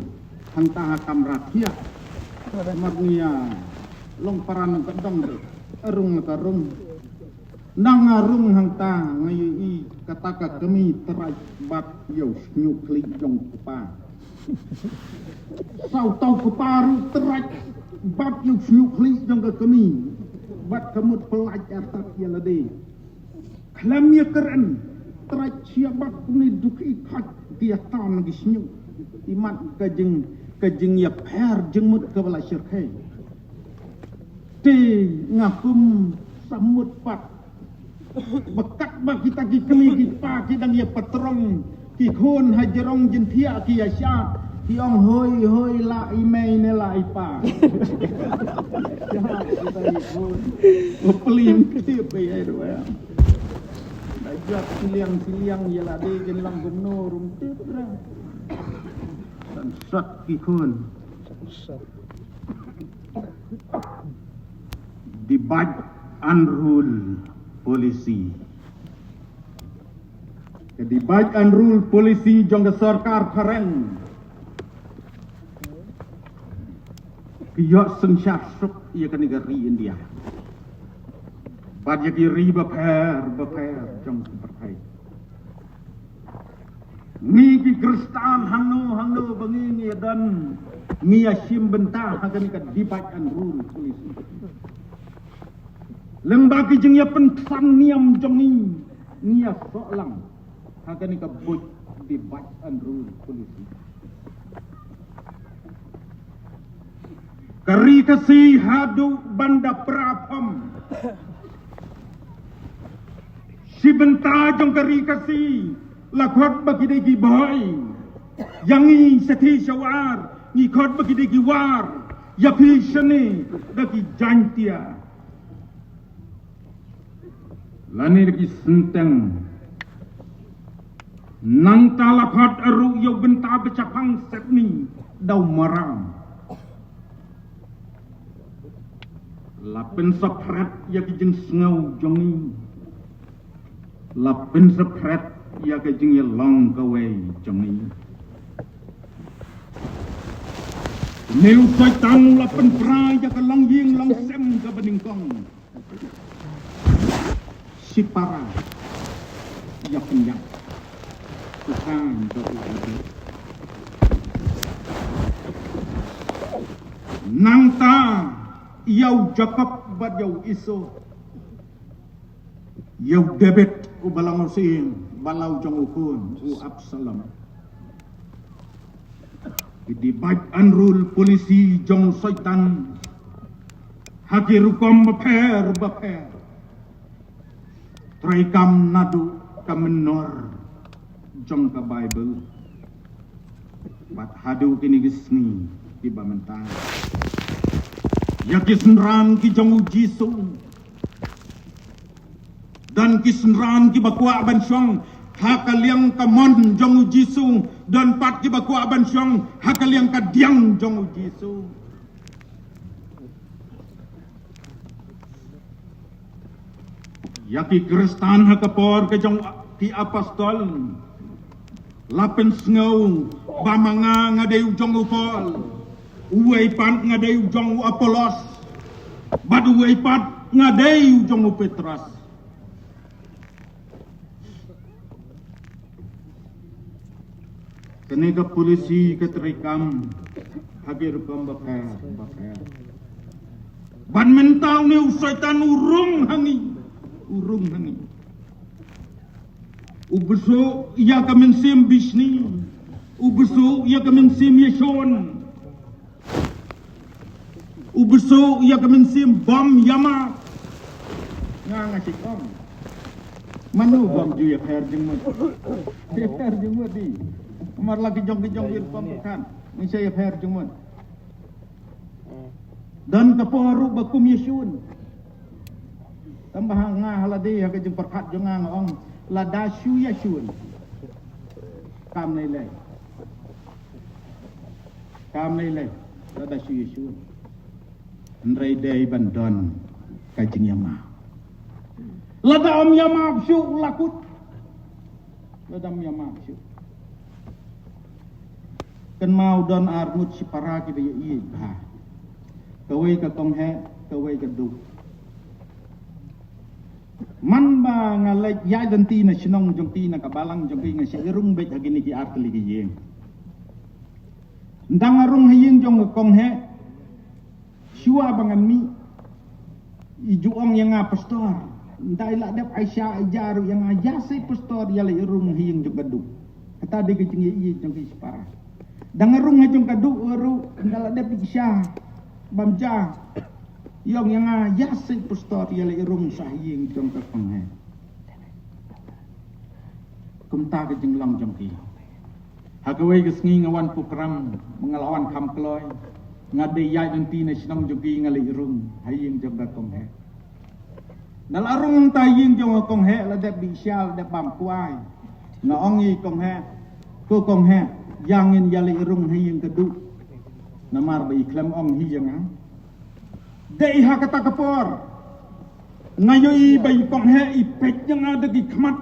hangta ha kamra thiah. Mar ngi ïa long para nong ka dong de arung la ka rung. Nang arung hangta nga ïohi kata ka kmie trai bad ïa u sniewkhlieh jong kpa. Saw taw kpa ruh trai bad ïa u sniewkhlieh jong ka kmie bad ka mut pynlait artat ïa lade. Khlem ïa kren trai sia bad une duk i khot ki ïa tam ki sniew. I mat ka jing ka jing ïa pher jingmut kaba la shyrkhei. Te nga kum samut pat. Ba katba kita ki kmie ki kpa ki dang ïa patrong ki khun ha jrong jingthiah ki ïa shad ki ong hoi hoi la i mei ne la i pa. Shad kita ki khun. Ba plim ki tip ba ïa ruh ïa. Da jot siliang siliang ïa lade kin long kumno ruh ym tip ra. Sansot ki khun. Divide and rule policy. Ka divide and rule policy jong ka sorkar phareng ki ïoh synshar suk ïa kane ka ri India bad ïa ki ri bapher bapher jong ka pyrthei. Ngi ki Khristan hangno hangno ba ngi ngi don ngi ïa shim bynta ha kane ka divide and rule policy. Lyngba ki jingïapynsan niam jong ngi, ngi ïasoh lang ha kane ka buit divide and rule policy. Ka Ri Khasi haduh ban da phra phom. Shi bynta jong ka Ri Khasi la khot ba ki dei ki Bhoi. Ïa ngi shathie shawar ngi khot ba ki dei ki War. Ïa phi shane da ki Jaintia. Lane da ki Synteng. Nangta la khot ruh ïa u bynta ba shaphang sepni da u Maram. La pynsaphriang ïa ki jingsngew jong ngi. La pynsaphriang ïa ki jingïalong kawei jong ngi. Une u Soitan la pynpra ïa ka longïing longsem kaba nyngkong. Shipara ïa pynïap. Tuhan do u adu. Nangta ïa u Jakob bad ïa u Esau. Ïa u David u balang u sing balaw jong u khun u Absalom. Ki divide and rule policy jong Soitan ha ki rukom bapher bapher. Trei kam naduh ka mynnor jong ka Bible. Bad haduh kine ki sngi kiba mynta. Ïa ki synran ki jong u Jisu. Don ki synran kiba kwah ban shong ha ka liang kamon jong u Jisu. Don pat kiba kwah ban shong ha ka liang kadiang jong u Jisu. Ïa ki Khristan ha ka por ka jong ki apostol. La pynsngew ba ma nga nga dei u jong u Paul. Uwei pat nga dei u jong u Apollos. Bad uwei pat nga dei u jong u Petros. Kane ka polisi ka trei kam ha ki rukom bapher bapher. Bad mynta une u Soitan u rung ha ngi, u rung ha ngi. U bsuh ïa ka mynsiem bishni, u bsuh ïa ka mynsiem ïashun. U bsuh ïa ka mynsiem bym ïamap. Nga nga shu ong. Mano bym ju ïapher jingmut. Ïapher jingmut di. Namar la ki jong ki jong ki rukom pyrkhat. Ngi shu ïapher jingmut. Don ka por ruh ba kum ïashun. Tang ba ha nga ha lade ha ka jingpyrkhat jong nga nga ong lada shu ïashun. Kam lei lei. Kam lei lei. Lada shu ïashun. Hynrei dei ban don ka jingïamap. Lada ym ïamap shuh la kut. Lada ym ïamap shuh. Kynmaw don ar ngut shipara kiba ïa ïeit bha. Kawei ka kong heh, kawei ka duh. Man ba nga leit ïaid lynti na shnong jong ki, na ka balang jong ki, nga shu ïa rung beit ha kine ki ar tylli ki ïing. Ynda nga rung ha ïing jong ka kong heh, shuwa ba ngan mih, i ju ong ïa nga pastor. Ynda i la dep ai sha ai ja ruh ïa nga, ïa sei pastor, ïa leit rung ha ïing jong ka duh. Kata dei ka jingïeit jong ki shipara. Ynda nga rung ha jong ka duh ruh, ynda la dep ai sha bam ja, i ong ïa nga, ïa sei pastor, ïa leit rung sha ïing jong ka kong heh. Kumta ka jinglong jong ki. Ha kawei ka sngi nga wan program, nga la wan kham kloi. Nga dei ïaid lynti na shnong jong ki, nga leit rung ha ïing jong ka kong heh. Nga la rung ta ïing jong ka kong heh, la dep bishar, la dep bam kwai. Nga ong ïa i kong heh, ko kong heh, ïa ngin ïa leit rung ha ïing ka duh. Namar ba i khlem ong hi ïa nga. Dei ha kata ka por nga ïohi ba i kong heh i peit ïa nga da ki khmat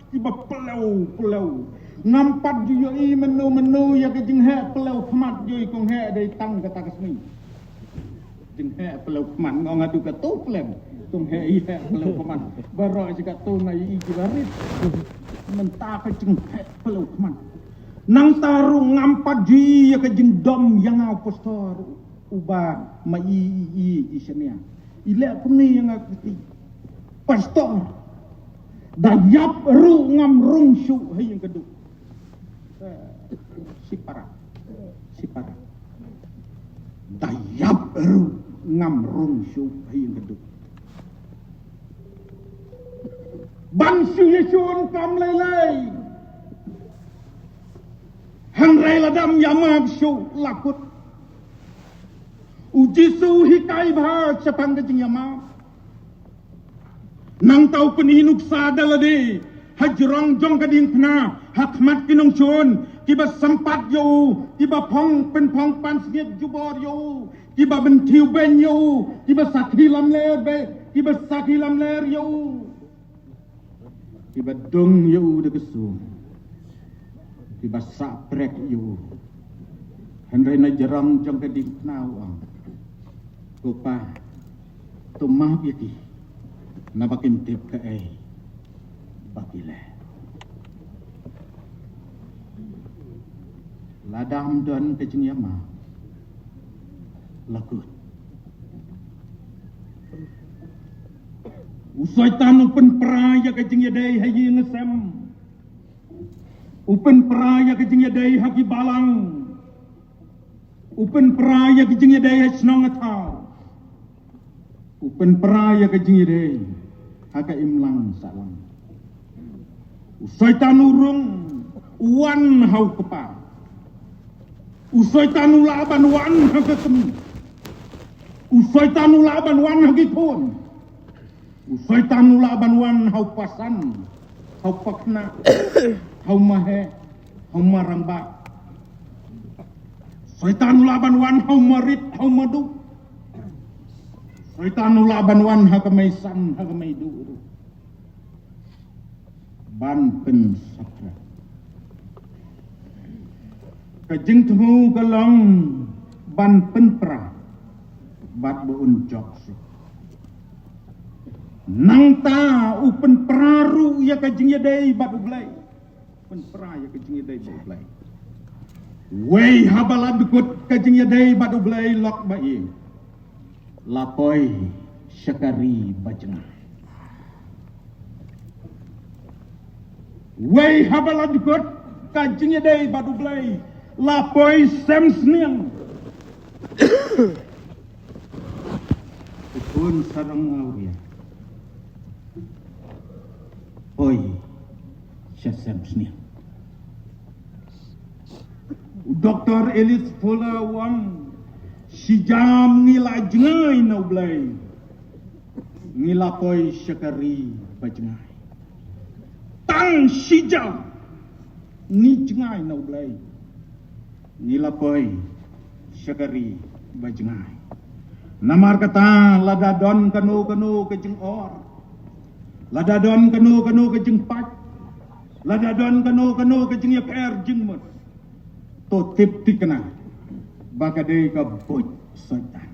kiba plew plew. Ngam pat ju ïohi mynno mynno ïa ka jingheh plew khmat jong i kong heh, dei tang kata ka sngi. Jingheh plew khmat, nga ong haduh katto plem kong heh i heh plew khmat. Baroh shi katto nga ïohi kiba rit. Mynta ka jingheh plew khmat. Nangta ruh ngam pat ju ïohi ïa ka jingdom ïa nga u pastor. Uba ma i, i, i, i shania. I leh kumne ïa nga kti. Pastor, da ïap ruh ngam rung shuh ha ïing ka duk. Eh, shi para, shi para. Da ïap ruh ngam rung shuh ha ïing ka duk. Ban shu ïashun kam lei lei. Hynrei lada ym ïamap shuh la kut. U Jisu u hikai bha shaphang ka jingïamap. Nangta u pyni nuksa da lade ha jrong jong ka diengphna, ha khmat ki nongshun kiba sympat ïa u, kiba phong, pynphong pansngiat jubor ïa u, kiba bynthiew beiñ ïa u, kiba sakhi lamler be, kiba sakhi lamler ïa u, kiba dung ïa u da ka sum, kiba sah prek ïa u. Hynrei na jrong jong ka diengphna u ong, "Ko Pa, to map ïa ki, naba kim tip kaei ba ki leh." Lada ym don ka jingïamap, la kut. U Soitan u pynpra ïa ka jingïadei ha ïing ha sem. U pynpra ïa ka jingïadei ha ki balang. U pynpra ïa ka jingïadei ha shnong ha thaw. U pynpra ïa ka jingïadei ha ka imlang sahlang. U Soitan u rung, u wan ha u kpa. U Soitan u lah ban wan ha ka kmie. U Soitan u lah ban wan ha ki khun. U Soitan u lah ban wan ha u pasan, ha u pakna, ha u mahe, ha u marangbah. Soitan u lah ban wan ha u marit, ha u madu. Soitan u lah ban wan ha ka meisan, ha ka meiduh ruh. Ban pynsakra. Ka jingthmu ka long ban pynpra bad ba un jop suk. Nangta u pynpra ruh ïa ka jingïadei bad U Blei. Pynpra ïa ka jingïadei bad U Blei. Wei haba la dkut ka jingïadei bad U Blei lok ba ïing, la poi sha ka ri ba jngai. Wei haba la dkut ka jingïadei bad U Blei, la poi sem sniang. U khun sarong awria poi sha sem sniang. U Doktor Ellis Fuller u ong, shi jam ngi la jngai na U Blei, ngi la poi sha ka ri ba jngai. Tang shi jam ngi jngai na U Blei, ngi la poi sha ka ri ba jngai. Namar kata, lada don kano kano ka jingor, lada don kano kano ka jingpait, lada don kano kano ka jingïapher jingmut, to tip thikna ba ka dei ka buit Soitan.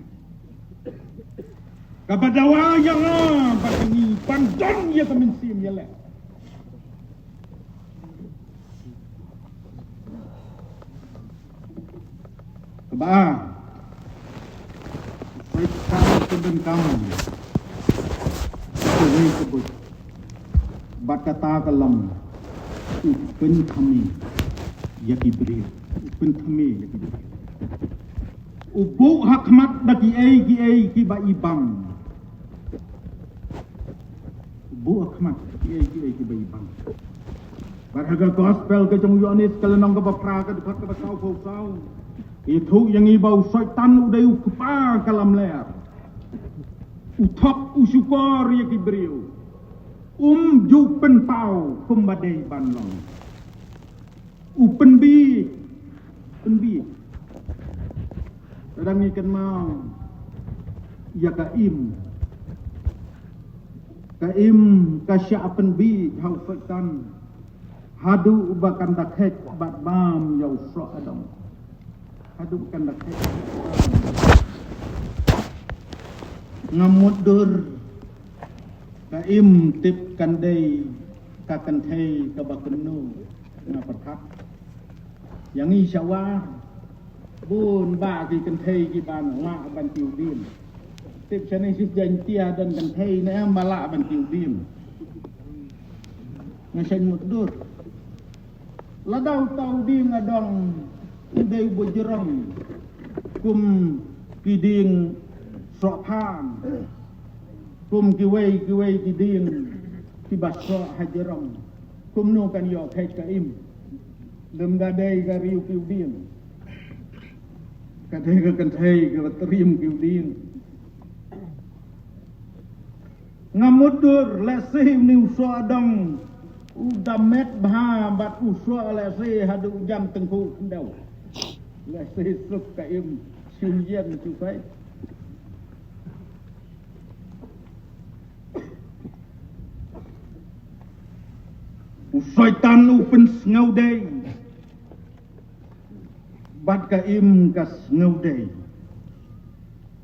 Kaba dawa ïa nga bad ïa ngi ban don ïa ka mynsiem ïaleh. Kaba ar, Soitan u pyndonkam kawei ka buit. Bad kata ka long, u pynthame ïa ki briew. U pynthame ïa ki briew. U buh ha khmat da kiei kiei kiba i bang. U buh ha khmat da kiei kiei kiba i bang. Bad ha ka gospel ka jong u Ïoannis ka lynnong kaba phra ka dkhot kaba sawphew saw, ïathuh ïa ngi ba u Soitan u dei u kpa ka lamler. U thok u shukor ïa ki briew. Um ju pynpaw kumba dei ban long. U pynbieit, pynbieit. Lada ngi kynmaw ïa ka im, ka im ka shah pynbieit ha u Soitan haduh ba kan da khet bad bam ïa u soh adong. Haduh ba kan da khet. Nga mutdur, ka im tip kan dei ka kynthei kaba kynnoh. Nga pyrkhat ïa ngi sha war, bun ba ki kynthei kiba lah ban tiew dien. Tip shane shi Jaiñtia don kynthei ne em ba lah ban kiew dieng. Nga shait mutdur. Lada uta u dieng u dang dei uba jrong kum ki dieng soh phan, kum kiwei kiwei ki dieng kiba soh ha jrong, kumno kan ïoh kheit ka im? Lymda dei ka riew kiew dieng, ka dei ka kynthei kaba triem kiew dieng. Nga mutdur, lehse une u soh dong u da met bha bad u soh lehse haduh jan tyngkhuh khyndew. Lehse suk ka im shu ïeng shu kai. U Soitan u pynsngewdei bad ka im ka sngewdei.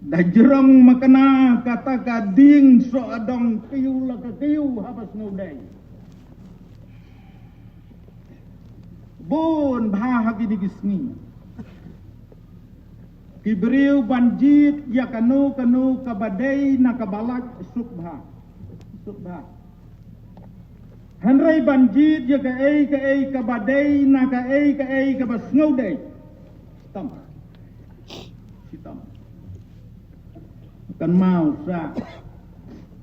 Da jrong makna kata ka dieng soh dong kiew la ka kiew haba sngewdei. Bun bha ha kine ki sngi ki briew ban jied ïa kano kano kaba dei na kaba lait suk bha. Suk bha. Hynrei ban jied ïa kaei kaei kaba dei na kaei kaei kaba sngewdei, shitom. Shitom. Kan mau sa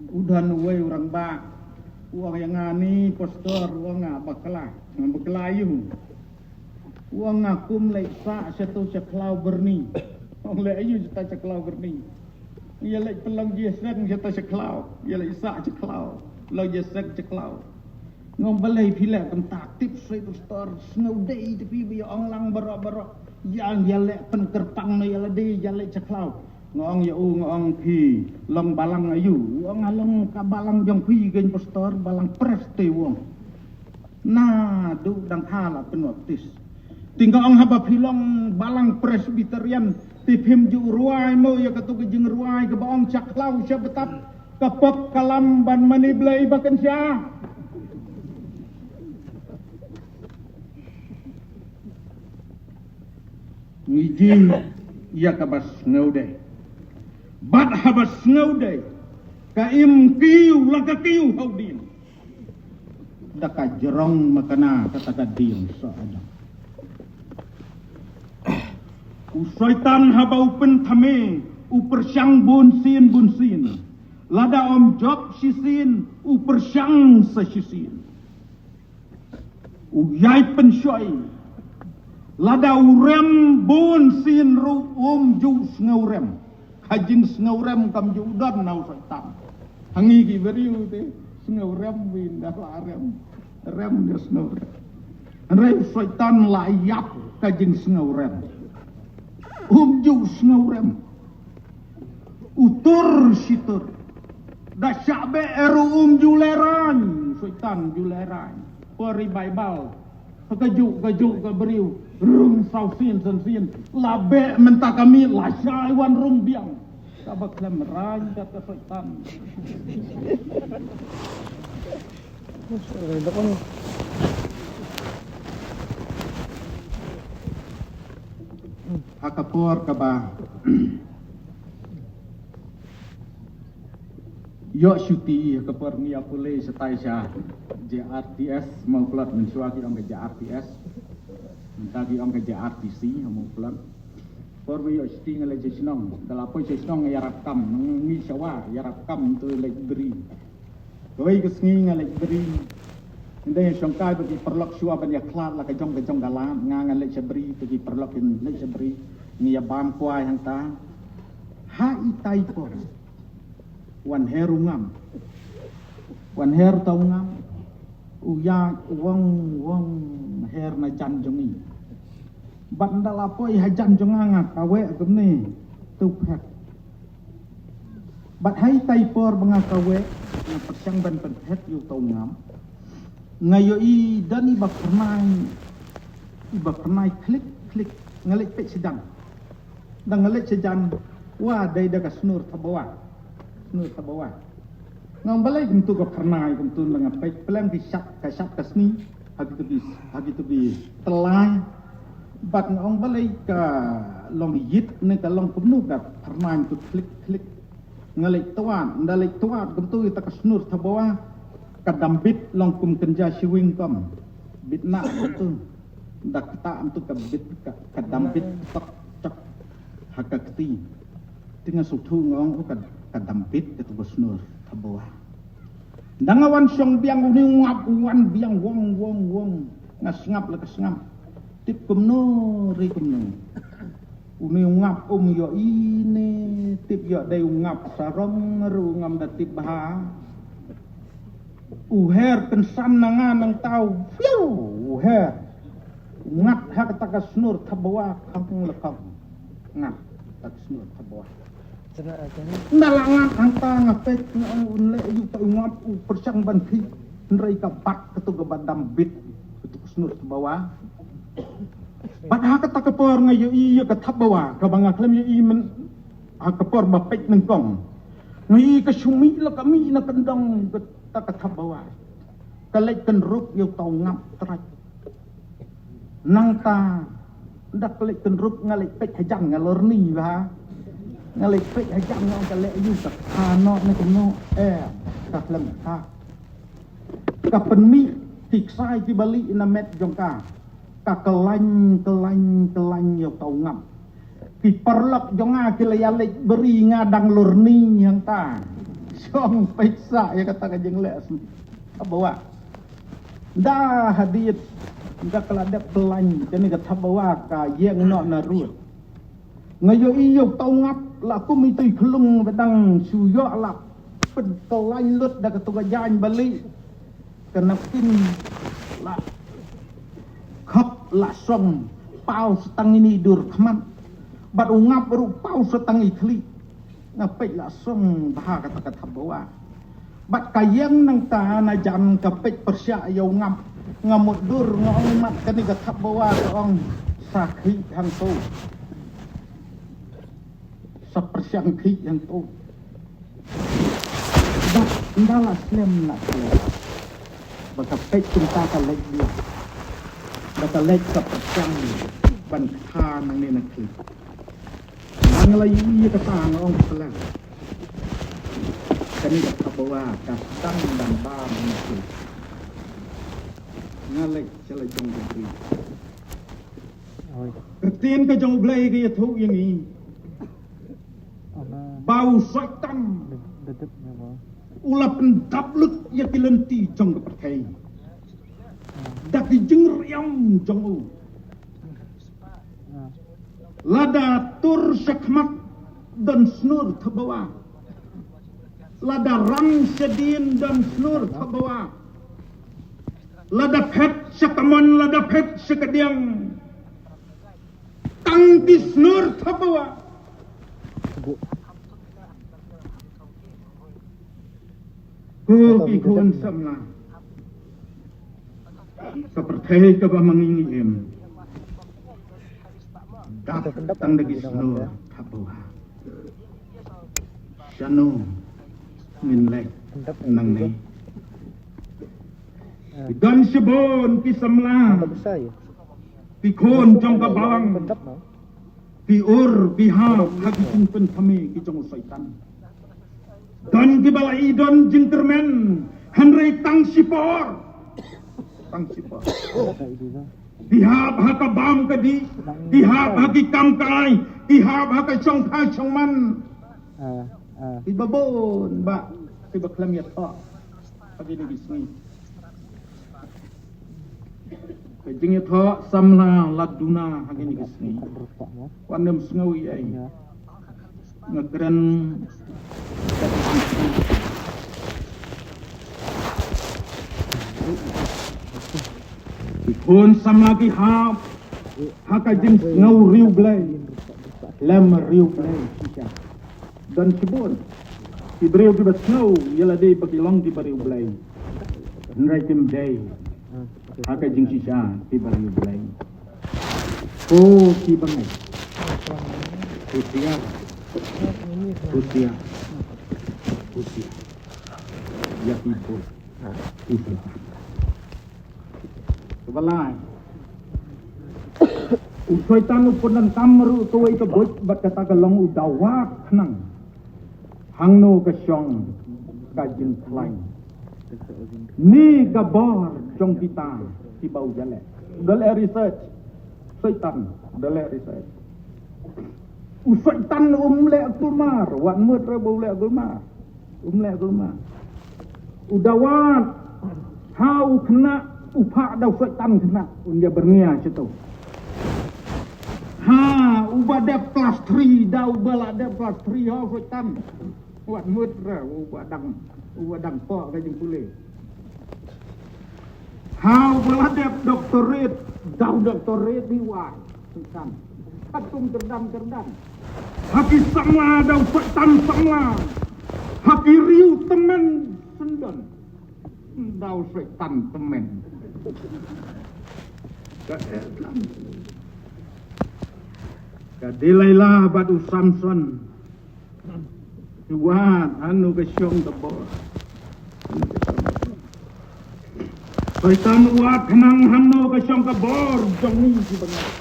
u don uwei u rangbah u ong ïa nga, ni pastor, u ong, nga bakla, nga bakla ïa u. U ong nga kum leit sah shato sha khlaw byrni. U ong leit aïu shato sha khlaw byrni? Ïa leit pynlong jingïaseng shato sha khlaw, ïa leit sah sha khlaw, long jingïaseng sha khlaw. Nga ong balei phi leh kumta, tip soi pastor, sngewdei te phi ba ïa ong lang baroh baroh. Ïa, ïa leh pynkyrpang noh ïa lade, ïa leit sha khlaw. Nga ong ïa u, nga ong phi long balang aïu? U ong nga long ka balang jong phi keiñ pastor, balang Press te, u ong. Naduh dang kha la pynbaptis. Te nga ong haba phi long balang Presbyterian te phim ju rwai mo ïa kato ka jingrwai kaba ong sha khlaw sha btap, ka pop ka lam ban mane Blei ba kynsha. Ngi jied ïa kaba sngewdei. Bad haba sngewdei, ka im kiew la ka kiew ha u dieng. Da ka jrong makna kata ka dieng soh dong. U Soitan haba u pynthame u pyrshang bunsien bunsien. Lada um jop shisien u pyrshang sa shisien. U ïai pynshoi. Lada u rem bunsien ruh um ju sngewrem. Ka jingsngewrem kam ju don na u Soitan. Ha ngi ki briew te sngewrem, win da la rem, rem da sngewrem. Hynrei u Soitan la ïap ka jingsngewrem. Um ju sngewrem. U tur shi tur. Da shah beh ruh um ju lehraiñ, u Soitan ju lehraiñ. Por ri Baibl, ha kajuh kajuh ka briew rung saw sien san sien. La beh mynta ka miet la shai wan rung biang. Kaba khlem raiñ kat ka Soitan. Ha ka por kaba ïoh shuti, ha ka por ngi ïa pule shatai sha J R T S, Mawplot, mynshuwa ki ong ka J R T S. Mynta ki ong ka J R T C, ha Mawplot. Por ba ïoh shuti nga leit sha shnong, da la poi sha shnong nga ïarap kam, ngi shawa ïarap kam, to leit bri. Kawei ka sngi nga leit bri. Ngi dang shongkai bad ki paralok shuwa ban ïa khlad la ka jong ka jong ka lad, nga ngan leit sha bri, to ki paralok kin leit sha bri. Ngi ïa bam kwai hangta. Ha itai por wan her u ngam. Wan her uta u ngam. U ïa wong wong her na jan jong ngi. Bad nda la poi ha jan jong nga, nga kawek kumne, to phet. Bad ha itai por ba nga kawek, nga pyrshang ban pynphet ïa uta u ngam. Nga ïohi don iba phyrnai, iba phyrnai klik klik, nga leit peit shajan. Da nga leit shajan, wa dei da ka snur thabawa. Snur thabawa. Nga ong balei kumtu ka phyrnai kumtu, da nga peit plem ki shat, ka shat ka sni ha kito ki, ha kito ki tylli. Bad nga ong balei ka long ïit ne ka long kumno ka phyrnai tu klik klik. Nga leit tuat, nda leit tuat kumtu ïa ta ka snur thabawa. Ka dam bit long kum kynja shiwing kum. Bit na kumtu. Nda kata kumtu ka bit ka, ka dam bit tok tok ha ka kti. Te nga sngewthuh nga ong, oh, ka, ka dam bit katu ka snur thabawa. Nda nga wan shong biang, une u ngap u wan biang wong wong wong. Nga sngap la ka sngap. Tip kumno re kumno. Une u ngap um ïohi ne tip ïoh dei u ngap sarong ruh ngam da tip bha. U her kynsan na nga nangta u, phew, u her. U ngat ha kata ka snur thabawa khang la khang. Ngat ha kata ka snur thabawa. Nda la ngat hangta nga peit nga ong un leh ïa u ngap u pyrshang ban khih. Hynrei ka bat katu kaba dam bit katu ka snur thabawa. Bad ha kata ka por nga ïohi ïa ka thabawa kaba nga khlem ïohi myn ha ka por ba peit nyngkong. Nga ïohi ka shu mih la ka mih na kyndong kata ka thabawa. Ka leit kynrup ïa uta u ngap trai. Nangta da ka leit kynrup nga leit peit hajan nga lorni ba. Nga leit peit hajan nga ong ka leh ïa u ka kha noh ne kumno, eh, ka khlem kha. Ka pynmih ki ksai kiba lieh na met jong ka. Ka kyllain, kyllain, kyllain ïa uta u ngap. Ki paralok jong nga ki la ïa leit bri nga dang lorni hangta. Shong peit sa ïa kata ka jingleh thabawa. Nda hadien nda ka la dep kyllain kane ka thabawa ka ïeng noh na rud. Nga ïohi ïa uta u ngap la kum itu i khlung ba dang shu ïoh la pynkyllain lut da katu ka jaiñ ba lieh. Ka napkin la khap la song paw sa tang ine i dur khmat. Bad u ngap ruh paw sa tang i khlieh. Nga peit la song bha kata ka thabawa. Bad ka ïeng nangta na jan ka peit pyrshah ïa u ngap. Nga mutdur nga ong mat kane ka thabawa ka ong sa khih hangto. Sa pyrshang khih hangto. Bad nda la slem la slem. Ba ka peit kumta ka leit biang. Ba ka leit ka pyrshang ban kha nangne na khlieh. Nang la ïohi ïa kata nga ong ka la. Kane ka thabawa ka sdang ban bam na khlieh. Nga leit sha la jong ka khlieh. Ka ktien ka jong U Blei ka ïathuh ïa ngi. Ba u Soitan u la pyndap lut ïa ki lynti jong ka pyrthei da ki jingriam jong u. Lada tur shakhmat don snur thabawa. Lada rang shadien don snur thabawa. Lada phet sha kamon, lada phet sha kadiang. Tang ki snur thabawa. Ko ki khun samla. Ka pyrthei kaba ma ngi ngi im. Dap tang da ki snur thabawa. Shano ngin leit nangne. Ki don shibun ki samla. Ki khun jong ka balang. Ki ur ki hap ha ki jingpynthame ki jong u Soitan. Don kiba la i don jingkyrmen hynrei tang shipor. Tang shipor. Ki hap ha ka bam ka dih, ki hap ha ki kam kai, ki hap ha ka shong kha shong man. Kiba bun ba kiba khlem ïathoh ha kine ki sngi. Ka jingïathoh samla la duna ha kine ki sngi. Wan nym sngew ei ei. Nga kren. Ki khun samla ki hap ha ka jingsngew riewblei. Lem riewblei shisha. Don shibun ki briew kiba sngew ïa lade ba ki long kiba riewblei. Hynrei kim dei ha ka jingshisha kiba riewblei. Ko kiba ngeit, husiar, husiar, husiar ïa ki briew. Kaba lai, u Soitan u pyndonkam ruh kawei ka buit bad kata ka long u dawa khnang. Hangno ka shong ka jingkhlaiñ? Ni ka bor jong kita kiba u ïaleh. Da leh research. Soitan da leh research. U Soitan um leh kulmar, wat mut re ba u leh kulmar. Um leh kulmar. U da wad ha u khynnah, u phah da u Soitan khynnah, un ïa byrngia shato. Ha uba dep class three, da uba la dep class three ha u Soitan. Wat mut re uba dang, uba dang pok ka jingpule. Ha uba la dep doctorate, da u doctorate ni wad. Soitan. Katkum kyrdam kyrdam. Ha ki samla da u Soitan samla. Ha ki riew tymmen syndon. Da u Soitan tymmen. Ka, ka Delilah bad u Samson. Wat hangno ka shong ka bor. Soitan wat khnang hangno ka shong ka bor jong ngi ki bangeit.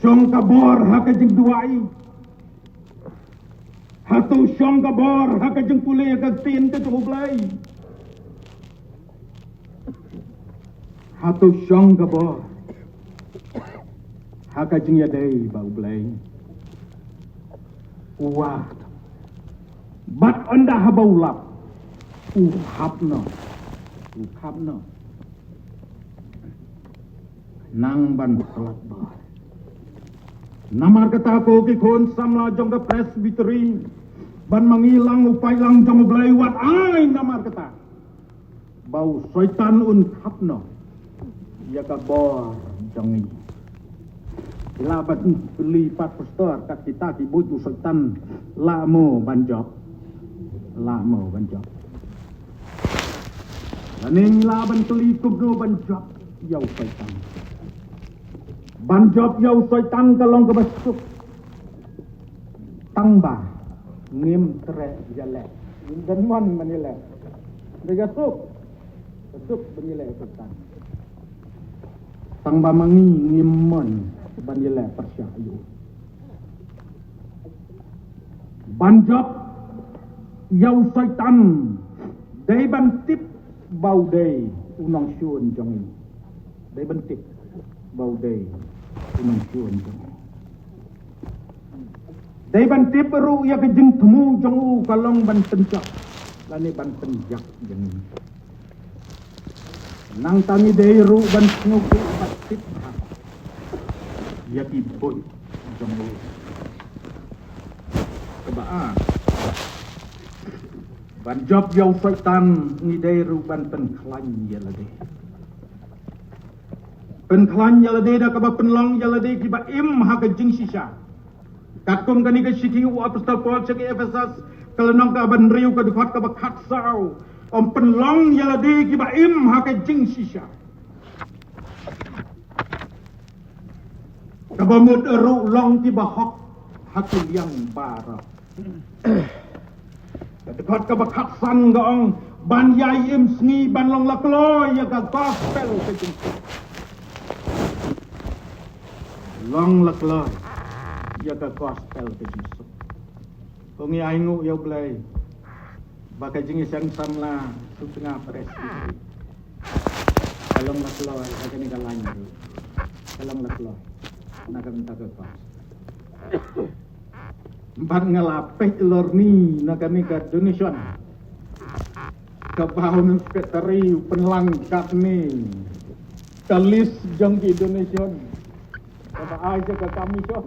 Shong ka bor ha ka jingduwai. Hato shong ka bor ha ka jingpule ka ktien ka jong U Blei. Hato shong ka bor ha ka jingïadei bad U Blei. U wad. Bad ynda haba u lap, u khap noh. U khap noh. Nang ban khlad bor. Namar kata ko ki khun samla jong ka Presbytery, ban ma ngi lang u paidlang jong U Blei, wat ai namar kata ba u Soitan un khap noh ïa ka bor jong ngi. Lah ban kylli pat pastor, kat kita ki buit u Soitan lah mo ban jop? Lah mo ban jop? Lane ngi lah ban kylli kumno ban jop ïa u Soitan? Ban jop ïa u Soitan ka long kaba suk. Tang ba ngim treh ïaleh. Ngim don mon ban ïaleh. Dei ka suk. Ka suk ban ïaleh u Soitan. Tang ba ma ngi ngim mon ban ïaleh pyrshah ïa u. Ban jop ïa u Soitan dei ban tip ba u dei u nongshun jong ngi. Dei ban tip ba u dei u nongshun jong ngi. Dei ban tip ruh ïa ka jingthmu jong u ka long ban pynjop lane ban pynjop jong ngi. Nangta ngi dei ruh ban sngewthuh bad tip bha ïa ki buit jong u. Kaba ar, ban jop ïa u Soitan ngi dei ruh ban pynkhlaiñ ïa lade. Pynkhlaiñ ïa lade da kaba pynlong ïa lade kiba im ha ka jingshisha. Katkum kane ka shithi u Apostol Paul sha ki Ephesus, ka lynnong kaba hynriew, ka dkhot kaba khatsaw. Ym pynlong ïa lade kiba im ha ka jingshisha. Kaba mut ruh long kiba hok ha ki liang baroh. Ka dkhot kaba khatsan ka ong, ban ïai im sngi, ban long la kloi ïa ka gospel ka jingsuk. Long la kloi ïa ka gospel ka jingsuk. Ko ngi ai nguh ïa U Blei ba ka jingïaseng samla Sutnga Presbytery ka long la kloi ha kane ka lain ruh. Ka long la kloi na ka bynta ka gospel. Bad nga la peit lorni na kane ka donation kaba u Secretary u pynlang katne ka list jong ki donation kaba ai sha ka commission,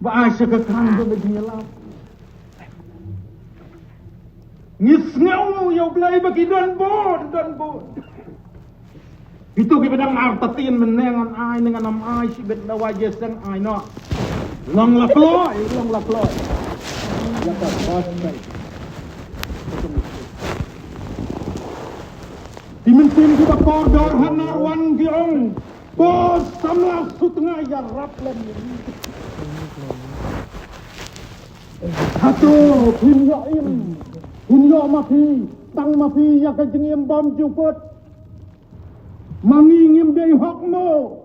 ba ai sha ka kam jong ka jingïalap. Ngi sngew ïa U Blei ba ki don bun, don bun. Kito kiba dang artatien mynne ngan ai ne ngan ym ai shibit, dawa ïaseng ai noh. Long la kloi, long la kloi. Ïa ka gospel. Ki mynsiem kiba kordor ha Narwan ki ong, ko samla Sutnga ïarap lem ïa ngi. Hato phin ïoh im, phin ïoh ma phi, tang ma phi ïa ka jingim bymjukut? Ma ngi ngim dei hok mo?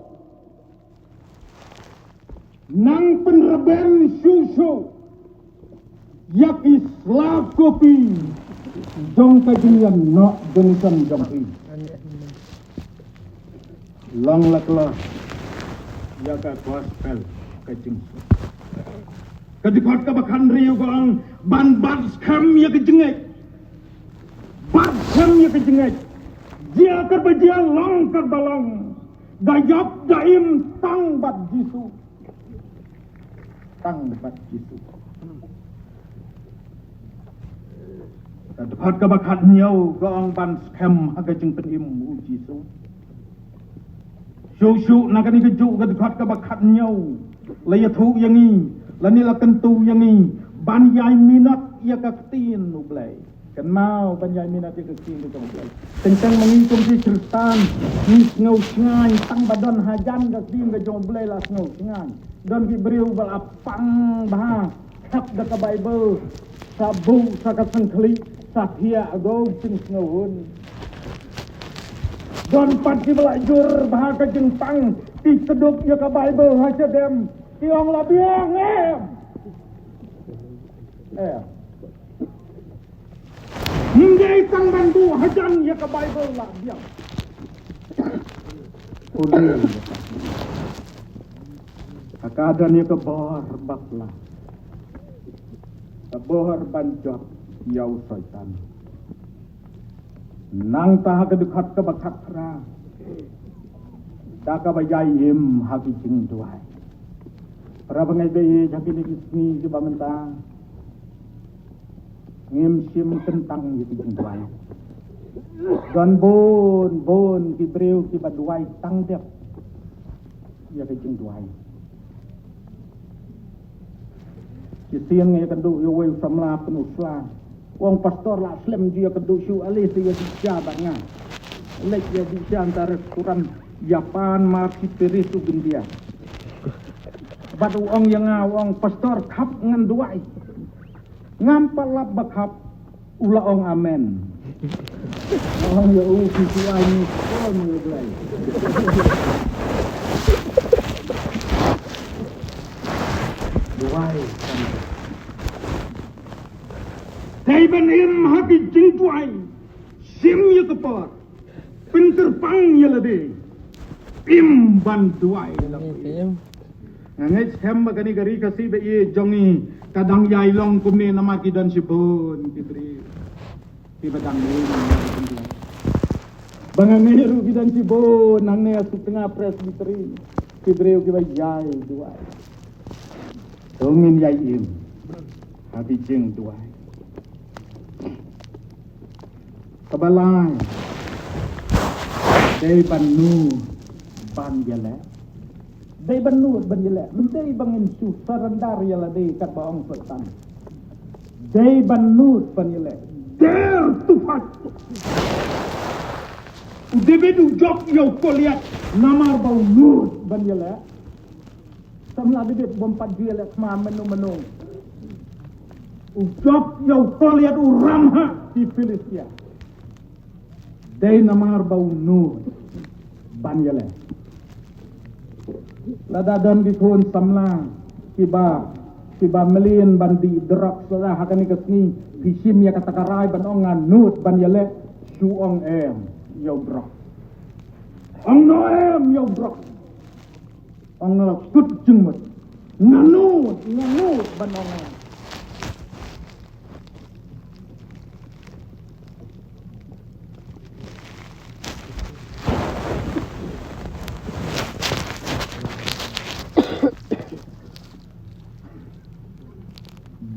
Nang pynrben shuh shuh ïa ki sla kopi jong ka jingïaid noh donation jong phi. Long la kla ïa ka gospel ka jingshai. Ka dkhot kaba khathynriew ka ong ban bat skhem ïa ka jingngeit. Bat skhem ïa ka jingngeit. Jia kaba jia, long kaba long. Da ïap da im tang bad Jisu. Tang bad Jisu. Ka dkhot kaba khathynñiew ka ong ban skhem ha ka jingpynim u Jisu. Shuh shuh na kane kajuh ka dkhot kaba khathynñiew la ïathuh ïa ngi, lane la kyntu ïa ngi ban ïai minot ïa ka ktien U Blei. Kynmaw, ban ïai minot ïa ka ktien ka jong U Blei. Teng teng ma ngi kum ki Khristan ngi sngew shngaiñ, tang ba don hajan ka ktien ka jong U Blei la sngew shngaiñ. Don ki briew ba la pang bha, khap da ka Baibl, sa buh sa ka syngkhlieh, sa thiah, ago jingsngewhun. Don pat kiba la jur bha ka jingpang, ki kdup ïa ka Baibl ha shadem, ki ong la biang em. Eh. Ym dei tang ban buh hajan ïa ka Baibl la biang. Pule. Ha ka don ïa ka bor bakla. Ka bor ban jop ïa u Soitan. Nangta ha ka dkhot kaba khatphra, da kaba ïai im ha ki jingduwai. Para bangeit ba ïeit, ha kine ki sngi kiba mynta ngim shym kyntang ïa ki jingduwai. Don bun bun ki briew kiba duwai tang dep ïa ki jingduwai. Shisien nga ïakynduh ïa uwei u samla pynusla. U ong, pastor, la slem ju ïakynduh shuh, ale sa ïadih sha bad nga. Leit ïadih sha nta restaurant Japan, mar shi pyrshah u India. Bad u ong ïa nga, u ong, pastor, khap ngan duwai. Ngam pat lap ba khap, u la ong amen. U ong ïa u, phi shu ai miss call mo ïa u Blei. Duwai. Dei ban im ha ki jingduwai. Shim ïa ka por. Pynkyrpang ïa lade. Im ban duwai. Im, im. Nga ngeit skhem ba kane ka ri Khasi ba ïeit jong ngi ka dang ïai long kumne namar ki don shibun ki briew kiba dang ïeit. Ba nga ngeit ruh ki don shibun nangne ha Sutnga Presbytery ki briew kiba ïai duwai. To ngin ïai im ha ki jingduwai. Kaba lai, dei ban nud ban ïaleh. Dei ban nud ban ïaleh. Ym dei ba ngin shu surrender ïa lade kat ba ong Soitan. Dei ban nud ban ïaleh. Dare to fight. U David u jop ïa u Goliath namar ba u nud ban ïaleh. Samla David bym pat ju ïaleh khmat mano mano. U jop ïa u Goliath u ramhah ki Philistia. Dei namar ba u nud ban ïaleh. Lada don ki khun samla kiba, kiba mlien ban dih drugs lada ha kane ka sngi, phi shim ïa kata ka rai ban ong nga nud ban ïaleh, shu ong em ïa u drugs. Ong noh em ïa u drugs. Ong nga la kut jingmut. Nga nud, nga nud ban ong nga.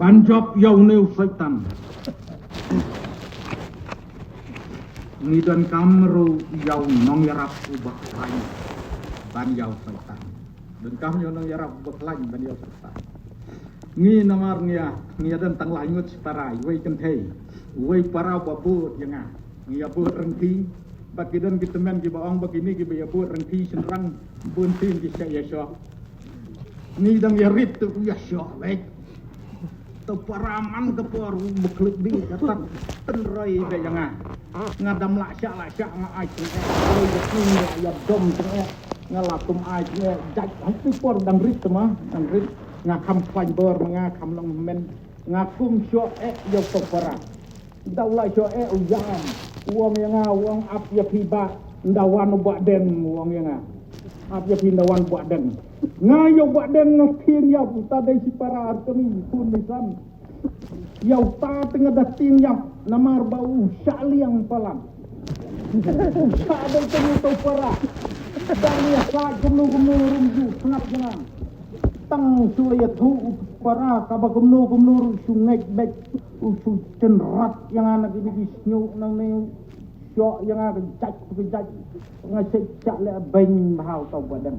Ban jop ïa une u Soitan. Ngi donkam ruh ïa u nongïarap uba khlaiñ ban ïa u Soitan. Donkam ïa u nongïarap uba khlaiñ ban ïa u Soitan. Ngi namar ngi ïa, ngi ïa don tang lai ngut shipara, uwei kynthei, uwei para uba bud ïa nga. Ngi ïa bud ryngki, bad ki don ki tymmen kiba ong ba kine kiba ïa bud ryngki shynrang, bun sien ki shah ïa shoh. Ngi dang ïa rit tu ïa shoh beit. Tu para man ka por u bakhluk di ka tak tynroi beit ïa nga. Nga dam lah shah lah shah nga ai teng eh. Oi ïa king ïa dom teng eh. Nga la kum ai ne jait hok ti por dang rit ma, dang rit. Nga kham khlaiñ bor ma nga kham long men. Nga kum sho e yow to para. Daw la sho e u yam. Wong ya nga, wong ap ya phi ba. Ndawan u ba deng, wong ya nga. Ap ya phi ndawan ba deng. Nga yow ba deng nga phin ya ta dei si para ar kami pun ni san. Yow ta tengah dating ya namar ba u sha liang palan. Sha dei tengah to para. Dan ya sa gumnu gumnu rum ju sngap ya nga. Tang shu ya thu para ka ba gumnu gumnu rum shu ngek bek. U shu chen rat ya nga na kini ki snyu nang ne. Sho ya nga ka jait ka jait. Nga sek chak le beng bhau to ba deng.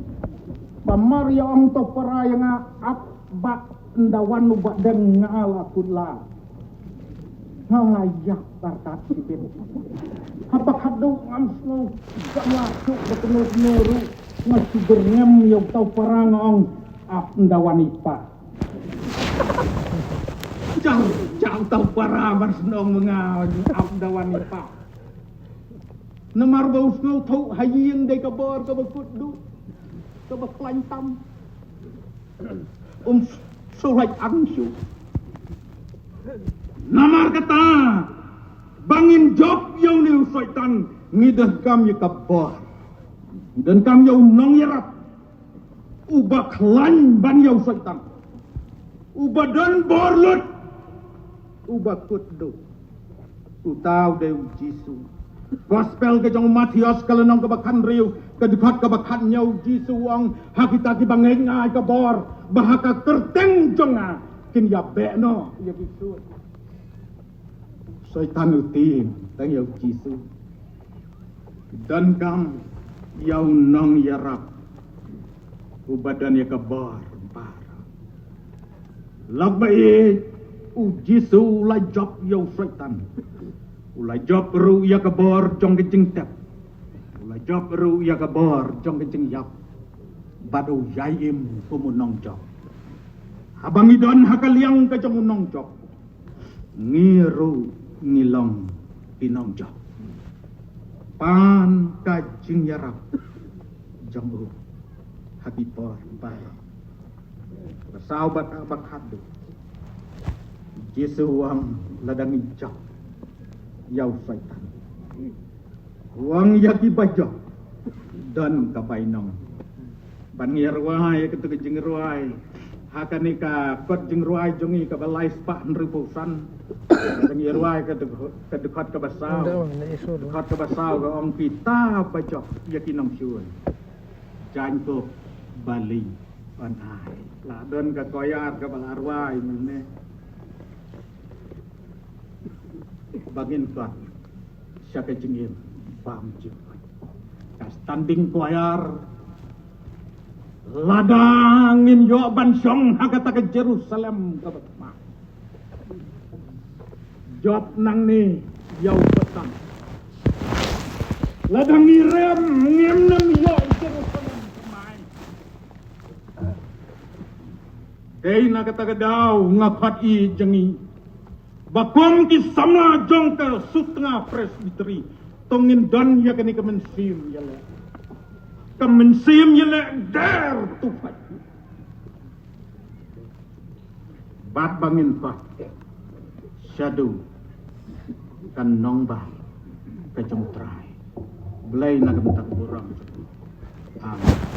Ba mar ya ong to para ya nga ap ba ndawan u ba deng nga la kut la. Nga nga yak tar tat sibit. Haba khadu ngam snu jam la suk ba kenu kenu ru nga sugar ngem yow to para nga ong ap ndawan ipa. Jang jang to para mar snong menga ap ndawan ipa. Namar ba u sngew tho ha ïing dei ka bor ka ba kut du ka ba khlaiñ tam. Um sulhaj ang shu. Namar kata ba ngin jop yow ni u Soitan ngi deh kam ya ka bor. Ngi deh kam yow nong yarap. Uba khlaiñ ban yow Soitan. Uba don bor lut. Uba kut du. Utau dei u Jisu. Gospel ka jong u Mathaios ka lynnong ka ba khat hynriew ka dkhot ka ba khat hynñiew u Jisu u ong ha kita ki ba ngeit nga ai ka bor ba ha ka kyrteng jong nga kin ïa beh noh ïa ki sut. Soitan u tim tang ïa u Jisu. Donkam ïa u nongïarap uba don ïa ka bor bar. Lok ba ïeit u Jisu u la jop ïa u Soitan. U la jop ruh ïa ka bor jong ka jingtep. U la jop ruh ïa ka bor jong ka jingïap. Bad u ïai im kum u nongjop. Haba ngi don ha ka liang ka jong u nongjop. Ngi ruh ngi long ki nongjop. Pan ka jingïarap jong u ha ki por baroh. Ba saw ba ka ba khat du. Jisu u ong lada ngi jop ïa u Soitan. Wang ïa ki ba jop don ka bainong. Ban ngi rwai katu ka jingrwai ha kane ka kot jingrwai jong ngi ka ba lai spah hynriewphew san. Ban ngi rwai ka dkhot ka ba saw. Dkhot ka ba saw ka ong kita ba jop ïa ki nongshun. Jaiñ ko bali on ai. La don ka koyar ka ba la rwai mynne. Ba ngin kot sha ka jingim bam jingpait. Ka standing choir lada ngin ïoh ban shong ha kata ka Jerusalem ka ba thymmai. Jop nangne ïa u Soitan. Lada ngi rem ngim nem ïoh Jerusalem thymmai. Dei na kata ka daw nga khot ïa jong ngi ba kum ki samla jong ka Sutnga Presbytery to ngin don ïa kane ka mynsiem ïaleh. Ka mynsiem ïaleh der tu pait. Bad ba ngin pait shaduh ka nongbah ka jong u Trai. Blei na ka bynta ka burom. Amen.